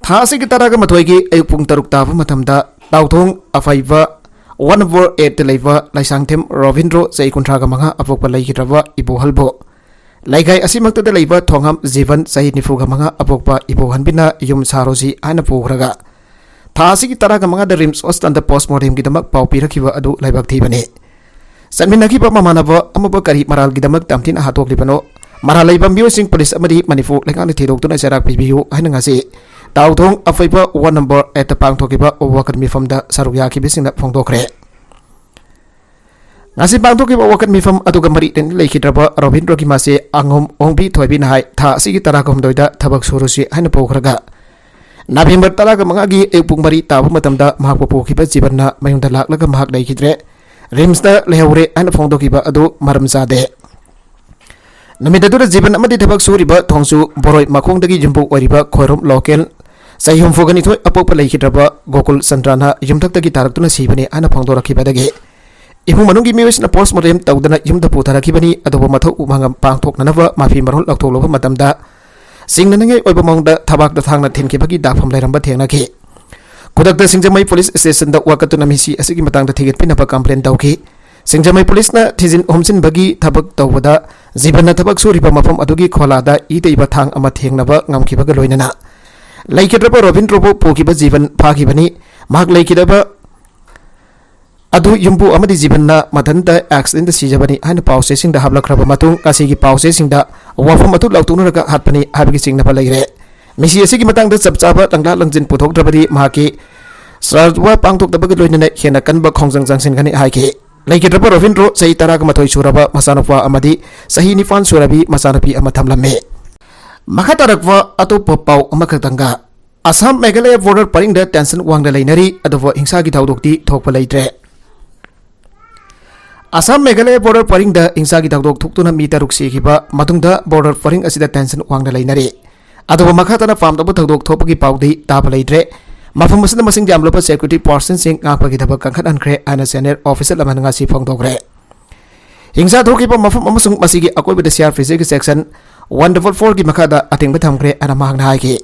ꯊꯥ ꯑꯁꯤꯒꯤ ꯇꯔꯥꯒ ꯃꯥꯊꯣꯏꯒꯤ ꯑꯌꯨꯛ ꯄꯨꯡ ꯇꯔꯨꯛ ꯇꯥꯕ ꯃꯇꯝꯗ ꯇꯥꯎꯊꯣꯡ ꯑꯐꯩꯕ one number eight ꯇ ꯂꯩꯕ ꯂꯩꯁꯥꯡꯊꯦꯝ ꯔꯣꯕꯤꯟꯗ꯭ꯔꯣ, ꯆꯍꯤ ꯀꯨꯟꯊ꯭ꯔꯥꯒ ꯃꯉꯥ, ꯑꯄꯣꯛꯄ ꯂꯩꯈꯤꯗ꯭ꯔꯕ ꯏꯕꯣꯍꯜꯕꯨ ꯂꯩꯀꯥꯏ ꯑꯁꯤꯃꯛꯇꯗ ꯂꯩꯕ ꯊꯣꯡꯉꯝ ꯖꯤꯕꯟ, ꯆꯍꯤ ꯅꯤꯐꯨꯒ ꯃꯉꯥ, ꯑꯄꯣꯛꯄ ꯏꯕꯣꯍꯟꯕꯤꯅ ꯌꯨꯝ ꯁꯥꯔꯣꯁꯤ ꯍꯥꯏꯅ ꯄꯨꯈ꯭ꯔꯒ ꯊꯥ ꯑꯁꯤꯒꯤ ꯇꯔꯥꯒ ꯃꯉꯥꯗ RIMS hospitalꯗ post mortemꯒꯤꯗꯃꯛ ꯄꯥꯎ ꯄꯤꯔꯛꯈꯤꯕ ꯑꯗꯨ ꯂꯥꯏꯕꯛ ꯊꯤꯕꯅꯤ꯫ ꯆꯠꯃꯤꯟꯅꯈꯤꯕ ꯃꯃꯥꯟꯅꯕ ꯑꯃꯕꯨ ꯀꯔꯤ ꯃꯔꯥꯜꯒꯤꯗꯃꯛ ꯇꯝꯊꯤꯅ ꯍꯥꯠꯇꯣꯛꯂꯤꯕꯅꯣ? ꯃꯔꯥꯜ ꯂꯩꯕ ꯃꯤꯑꯣꯏꯁꯤꯡ police ꯑꯃꯗꯤ ꯃꯅꯤꯄꯨꯔ ꯂꯩꯉꯥꯛꯅ ꯊꯤꯗꯣꯛꯇꯨꯅ ꯆꯩꯔꯥꯛ ꯄꯤꯕꯤꯌꯨ ꯍꯥꯏꯅ ꯉꯁꯤ ꯇꯥꯎꯊꯣꯡ ꯑꯐꯩꯕ one number eight ꯇ ꯄꯥꯡꯊꯣꯛꯈꯤꯕ ꯋꯥꯀꯠ ꯃꯤꯐꯝꯗ ꯁꯔꯨꯛ ꯌꯥꯈꯤꯕꯁꯤꯡꯅ ꯐꯣꯡꯗꯣꯛꯈ꯭ꯔꯦ꯫ ꯉꯁꯤ ꯄꯥꯡꯊꯣꯛꯈꯤꯕ ꯋꯥꯀꯠ ꯃꯤꯐꯝ ꯑꯗꯨꯒ ꯃꯔꯤ ꯂꯩꯅ ꯂꯩꯈꯤꯗ꯭ꯔꯕ ꯔꯣꯕꯤꯟꯗ꯭ꯔꯣꯒꯤ ꯃꯆꯦ ꯑꯉꯣꯝ ꯑꯣꯡꯕꯤ ꯊꯣꯏꯕꯤꯅ ꯍꯥꯏ, ꯊꯥ ꯑꯁꯤꯒꯤ ꯇꯔꯥꯒ ꯍꯨꯝꯗꯣꯏꯗ ꯊꯕꯛ ꯁꯨꯔꯨꯁꯤ ꯍꯥꯏꯅ ꯄꯨꯈ꯭ꯔꯒ, ꯅꯕꯦꯝꯕꯔ ꯇꯔꯥꯒ ꯃꯉꯥꯒꯤ ꯑꯌꯨꯛ ꯄꯨꯡ ꯃꯔꯤ ꯇꯥꯕ ꯃꯇꯝꯗ ꯃꯍꯥꯛꯄꯨ ꯄꯨꯈꯤꯕ ꯖꯤꯕꯟꯅ ꯃꯌꯨꯝꯗ ꯂꯥꯛꯂꯒ ꯃꯍꯥꯛ ꯂꯩꯈꯤꯗ꯭ꯔꯦ, ꯔꯤꯝꯁꯇ ꯂꯩꯍꯧꯔꯦ ꯍꯥꯏꯅ ꯐꯣꯡꯗꯣꯛꯈꯤꯕ ꯑꯗꯨ ꯃꯔꯝ ꯆꯥꯗꯦ꯫ ꯅꯨꯃꯤꯠ ꯑꯗꯨꯗ ꯖꯤꯕꯟ ꯑꯃꯗꯤ ꯊꯕꯛ ꯁꯨꯔꯤꯕ ꯊꯣꯡꯆꯨ ꯕꯣꯔꯣꯏ ꯃꯈꯣꯡꯗꯒꯤ ꯌꯨꯝꯕꯨ ꯑꯣꯏꯔꯤꯕ ꯈꯣꯏꯔꯨꯝ ꯂꯣꯀꯦꯜ ꯆꯍꯤ ꯍꯨꯝꯐꯨꯒ ꯅꯤꯊꯣꯏ ꯑꯄꯣꯛꯄ ꯂꯩꯈꯤꯗ꯭ꯔꯕ ꯒꯣꯀꯨꯜ ꯆꯟꯗ꯭ꯔꯅ ꯌꯨꯝꯊꯛꯇꯒꯤ ꯇꯥꯔꯛꯇꯨꯅ ꯁꯤꯕꯅꯤ ꯍꯥꯏꯅ ꯐꯣꯡꯗꯣꯔꯛꯈꯤꯕꯗꯒꯤ, ꯏꯃꯨꯡ ꯃꯅꯨꯡꯒꯤ ꯃꯤꯑꯣꯏꯁꯤꯡꯅ ꯄꯣꯁꯃꯣꯔꯇꯦꯝ ꯇꯧꯗꯅ ꯌꯨꯝꯗ ꯄꯨꯊꯔꯛꯈꯤꯕꯅꯤ꯫ ꯑꯗꯨꯕꯨ ꯃꯊꯧ ꯃꯉꯝ ꯄꯥꯡꯊꯣꯛꯅꯅꯕ ꯃꯐꯤ ꯃꯔꯣꯜ ꯂꯧꯊꯣꯛꯂꯨꯕ ꯃꯇꯝꯗ, ꯆꯤꯡꯅꯅꯤꯡꯉꯥꯏ ꯑꯣꯏꯕ ꯃꯑꯣꯡꯗ ꯊꯕꯥꯛꯇ ꯊꯥꯡꯅ ꯊꯤꯟꯈꯤꯕꯒꯤ ꯗꯥꯛꯐꯝ ꯂꯩꯔꯝꯕ ꯊꯦꯡꯅꯈꯤ꯫ ꯈꯨꯗꯛꯇ ꯁꯤꯡꯖꯃꯩ ꯄꯨꯂꯤꯁ ꯁ꯭ꯇꯦꯁꯟꯗ ꯋꯥꯀꯠꯇꯨꯅ ꯃꯤꯁꯤ ꯑꯁꯤꯒꯤ ꯃꯇꯥꯡꯗ ꯊꯤꯒꯠꯄꯤꯅꯕ ꯀꯝꯄ꯭ꯂꯦꯟ ꯇꯧꯈꯤ꯫ ꯁꯤꯡꯖꯃꯩ ꯄꯨꯂꯤꯁꯅ ꯊꯤꯖꯤꯟ ꯍꯨꯝꯖꯤꯟꯕꯒꯤ ꯊꯕꯛ ꯇꯧꯕꯗ, ꯖꯤꯕꯟꯅ ꯊꯕꯛ ꯁꯨꯔꯤꯕ ꯃꯐꯝ ꯑꯗꯨꯒꯤ ꯈꯣꯂꯥꯗ ꯏ ꯇꯩꯕ ꯊꯥꯡ ꯑꯃ ꯊꯦꯡꯅꯕ ꯉꯝꯈꯤꯕꯒ ꯂꯣꯏꯅꯅ ꯂꯩꯈꯤꯗ꯭ꯔꯕ ꯔꯣꯕꯤꯟꯗ꯭ꯔꯣꯕꯨ ꯄꯨꯈꯤꯕ ꯖꯤꯕꯟ ꯐꯥꯈꯤꯕꯅꯤ꯫ ꯃꯍꯥꯛ ꯂꯩꯈꯤꯗꯕ ꯑꯗꯨ ꯌꯨꯝꯕꯨ ꯑꯃꯗꯤ ꯖꯤꯕꯟꯅ ꯃꯊꯟꯇ ꯑꯦꯛꯁꯤꯗꯦꯟꯗ ꯁꯤꯖꯕꯅꯤ ꯍꯥꯏꯅ ꯄꯥꯎꯆꯦꯁꯤꯡꯗ ꯍꯥꯞꯂꯛꯈ꯭ꯔꯕ ꯃꯇꯨꯡ, ꯉꯁꯤꯒꯤ ꯄꯥꯎꯆꯦꯁꯤꯡꯗ ꯋꯥꯐꯝ ꯑꯗꯨ ꯂꯥꯎꯊꯣꯛꯅꯔꯒ ꯍꯥꯠꯄꯅꯤ ꯍꯥꯏꯕꯒꯤ ꯆꯤꯡꯅꯕ ꯂꯩꯔꯦ꯫ ꯃꯤꯁꯤ ꯑꯁꯤꯒꯤ ꯃꯇꯥꯡꯗ ꯆꯞ ꯆꯥꯕ ꯂꯪꯂꯥ ꯂꯪꯖꯤꯟ ꯄꯨꯊꯣꯛꯇ꯭ꯔꯕꯗꯤ ꯃꯍꯥꯛꯀꯤ ꯁ꯭ꯔꯥꯗ꯭ꯙ ꯄꯥꯡꯊꯣꯛꯇꯕꯒ ꯂꯣꯏꯅꯅ ꯍꯦꯟꯅ ꯀꯟꯕ ꯈꯣꯡꯖꯪ ꯆꯪꯁꯤꯟꯒꯅꯤ ꯍꯥꯏꯈꯤ꯫ ꯂꯩꯈꯤꯗ꯭ꯔꯕ ꯔꯣꯕꯤꯟꯗ꯭ꯔꯣ ꯆꯍꯤ ꯇꯔꯥꯒ ꯃꯥꯊꯣꯏ ꯁꯨꯔꯕ ꯃꯆꯥꯅꯨꯄꯥ ꯑꯃꯗꯤ ꯆꯍꯤ ꯅꯤꯄꯥꯟ ꯁꯨꯔꯕꯤ ꯃꯆꯥꯅꯨꯄꯤ ꯑꯃ ꯊꯝꯂꯝꯃꯤ꯫ ꯃꯈꯥ ꯇꯥꯔꯛꯄ ꯑꯇꯣꯞꯄ ꯄꯥꯎ ꯑꯃꯈꯛꯇꯪꯒ, ꯑꯁꯥꯝ ꯃꯦꯘꯥꯂꯌꯥ ꯕꯣꯔꯗꯔ ꯄꯔꯤꯡꯗ ꯇꯦꯟꯁꯟ ꯋꯥꯡꯅ ꯂꯩꯅꯔꯤ, ꯑꯗꯨꯕꯨ ꯍꯤꯡꯁꯥꯒꯤ ꯊꯧꯗꯣꯛꯇꯤ ꯊꯣꯛꯄ ꯂꯩꯇ꯭ꯔꯦ꯫ ꯑꯁꯥꯝ ꯃꯦꯘꯥꯂꯌꯥ ꯕꯣꯔꯗꯔ ꯄꯔꯤꯡꯗ ꯍꯤꯡꯁꯥꯒꯤ ꯊꯧꯗꯣꯛ ꯊꯣꯛꯇꯨꯅ ꯃꯤ ꯇꯔꯨꯛ ꯁꯤꯈꯤꯕ ꯃꯇꯨꯡꯗ ꯕꯣꯔꯗꯔ ꯄꯔꯤꯡ ꯑꯁꯤꯗ ꯇꯦꯟꯁꯟ ꯋꯥꯡꯅ ꯂꯩꯅꯔꯤ꯫ ꯑꯗꯨꯕꯨ ꯃꯈꯥ ꯇꯥꯅ ꯄꯥꯝꯗꯕ ꯊꯧꯗꯣꯛ ꯊꯣꯛꯄꯒꯤ ꯄꯥꯎꯗꯤ ꯇꯥꯕ ꯂꯩꯇ꯭ꯔꯦ꯫ ꯃꯐꯝ ꯑꯁꯤꯗ ꯃꯁꯤꯡ ꯌꯥꯝꯂꯕ ꯁꯦꯀ꯭ꯌꯨꯔꯤꯇꯤ ꯄꯥꯔꯁꯟꯁꯤꯡ ꯉꯥꯛꯄꯒꯤ ꯊꯕꯛ ꯀꯟꯈꯠꯍꯟꯈ꯭ꯔꯦ ꯍꯥꯏꯅ ꯁꯦꯅꯤꯌꯔ ꯑꯣꯐꯤꯁꯔ ꯑꯃꯅ ꯉꯁꯤ ꯐꯣꯡꯗꯣꯛꯈ꯭ꯔꯦ꯫ ꯍꯤꯡꯁꯥ ꯊꯣꯛꯈꯤꯕ ꯃꯐꯝ ꯑꯃꯁꯨꯡ ꯃꯁꯤꯒꯤ ꯑꯀꯣꯏꯕꯗ ꯁꯤ ꯑꯥꯔ ꯄꯤ ꯁꯤꯒꯤ ꯁꯦꯛꯁꯟ ꯋꯥꯟ ꯗꯕꯜ ꯐꯣꯔꯒꯤ ꯃꯈꯥꯗ ꯑꯊꯤꯡꯕ ꯊꯝꯈ꯭ꯔꯦ ꯍꯥꯏꯅ ꯃꯍꯥꯛꯅ ꯍꯥꯏꯈꯤ꯫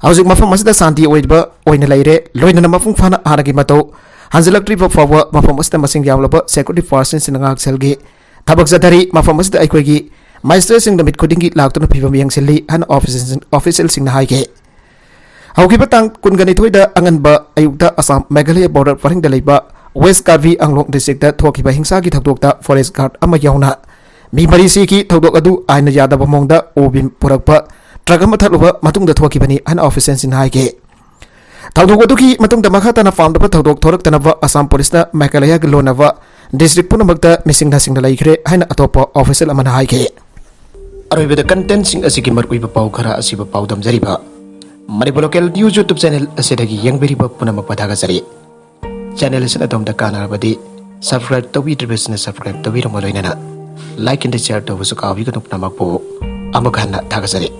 ꯍꯧꯖꯤꯛ ꯃꯐꯝ ꯑꯁꯤꯗ ꯁꯥꯟꯇꯤ ꯑꯣꯏꯕ ꯑꯣꯏꯅ ꯂꯩꯔꯦ, ꯂꯣꯏꯅꯅ ꯃꯄꯨꯡ ꯐꯥꯅ ꯍꯥꯟꯅꯒꯤ ꯃꯇꯧ ꯍꯟꯖꯤꯜꯂꯛꯇ꯭ꯔꯤꯕ ꯐꯥꯎꯕ ꯃꯐꯝ ꯑꯁꯤꯗ ꯃꯁꯤꯡ ꯌꯥꯝꯂꯕ ꯁꯦꯀ꯭ꯌꯨꯔꯤꯇꯤ ꯐꯣꯔꯁꯁꯤꯡꯅ ꯉꯥꯛꯁꯦꯜꯒꯤ ꯊꯕꯛ ꯆꯠꯊꯔꯤ꯫ ꯃꯐꯝ ꯑꯁꯤꯗ ꯑꯩꯈꯣꯏꯒꯤ ꯃꯦꯖꯤꯁꯇ꯭ꯔꯦꯠꯁꯤꯡ ꯅꯨꯃꯤꯠ ꯈꯨꯗꯤꯡꯒꯤ ꯂꯥꯛꯇꯨꯅ ꯐꯤꯕꯝ ꯌꯦꯡꯁꯤꯜꯂꯤ ꯍꯥꯏꯅ ꯑꯣꯐꯤꯁꯤꯌꯦꯜꯁꯤꯡ-, ꯑꯣꯐꯤꯁꯤꯌꯦꯜꯁꯤꯡꯅ ꯍꯥꯏꯈꯤ꯫ ꯍꯧꯈꯤꯕ ꯇꯥꯡ ꯀꯨꯟꯒ ꯅꯤꯊꯣꯏꯗ ꯑꯉꯟꯕ ꯑꯌꯨꯛꯇ ꯑꯁꯥꯝ ꯃꯦꯘꯥꯂꯌꯥ ꯕꯣꯔꯗꯔ ꯄꯔꯤꯡꯗ ꯂꯩꯕ ꯋꯦꯁ ꯀꯥꯔꯕꯤ ꯑꯪꯂꯣꯡ ꯗꯤꯁꯇ꯭ꯔꯤꯛꯇ ꯊꯣꯛꯈꯤꯕ ꯍꯤꯡꯁꯥꯒꯤ ꯊꯧꯗꯣꯛꯇ ꯐꯣꯔꯦꯁ ꯒꯥꯔꯗ ꯑꯃ ꯌꯥꯎꯅ ꯃꯤ ꯃꯔꯤ ꯁꯤꯈꯤ꯫ ꯊꯧꯗꯣꯛ ꯑꯗꯨ ꯑꯥꯏꯟꯅ ꯌꯥꯗꯕ ꯃꯑꯣꯡꯗ ꯎ ꯕꯤꯝ ꯄꯨꯔꯛꯄ ꯇ꯭ꯔꯛ ꯑꯃ ꯊꯠꯂꯨꯕ ꯃꯇꯨꯡꯗ ꯊꯣꯛꯈꯤꯕꯅꯤ ꯍꯥꯏꯅ ꯑꯣꯐꯤꯁꯤꯌꯦꯜꯁꯤꯡꯅ ꯍꯥꯏꯈꯤ꯫ ꯊꯧꯗꯣꯛ ꯑꯗꯨꯒꯤ ꯃꯇꯨꯡꯗ ꯃꯈꯥ ꯇꯥꯅ ꯄꯥꯝꯗꯕ ꯊꯧꯗꯣꯛ ꯊꯣꯔꯛꯇꯅꯕ ꯑꯁꯥꯝ ꯄꯨꯂꯤꯁꯅ ꯃꯦꯘꯥꯂꯌꯥꯒ ꯂꯣꯟꯅꯕ ꯗꯤꯁꯇ꯭ꯔꯤꯛ ꯄꯨꯝꯅꯃꯛꯇ ꯃꯤꯁꯤꯡ ꯅꯥꯁꯤꯡꯅ ꯂꯩꯈ꯭ꯔꯦ ꯍꯥꯏꯅ ꯑꯇꯣꯞꯄ ꯑꯣꯐꯤꯁꯤꯌꯦꯜ ꯑꯃꯅ ꯍꯥꯏꯈꯤ꯫ ꯑꯔꯣꯏꯕꯗ ꯀꯟꯇꯦꯟꯁꯤꯡ ꯑꯁꯤꯒꯤ ꯃꯔꯨꯑꯣꯏꯕ ꯄꯥꯎ ꯈꯔ ꯑꯁꯤꯕꯨ ꯄꯥꯎꯗꯝꯖꯔꯤꯕ Manipur local news YouTube channel ꯑꯁꯤꯗꯒꯤ ꯌꯦꯡꯕꯤꯔꯤꯕ ꯄꯨꯝꯅꯃꯛꯄꯨ ꯊꯥꯒꯠꯆꯔꯤ꯫ ꯆꯦꯅꯦꯜ ꯑꯁꯤꯅ ꯑꯗꯣꯝꯗ ꯀꯥꯟꯅꯔꯕꯗꯤ ꯁꯕꯁꯀ꯭ꯔꯥꯏꯕ ꯇꯧꯕꯤꯗ꯭ꯔꯤꯕꯁꯤꯅ ꯁꯕꯁꯀ꯭ꯔꯥꯏꯕ ꯇꯧꯕꯤꯔꯝꯃ ꯂꯣꯏꯅꯅ ꯂꯥꯏꯛ ꯑꯦꯟ ꯁꯤꯌꯥꯔ ꯇꯧꯕꯁꯨ ꯀꯥꯎꯕꯤꯒꯅꯨ꯫ ꯄꯨꯝꯅꯃꯛꯄꯨ ꯑꯃꯨꯛ ꯍꯟꯅ ꯊꯥꯒꯠꯆꯔꯤ꯫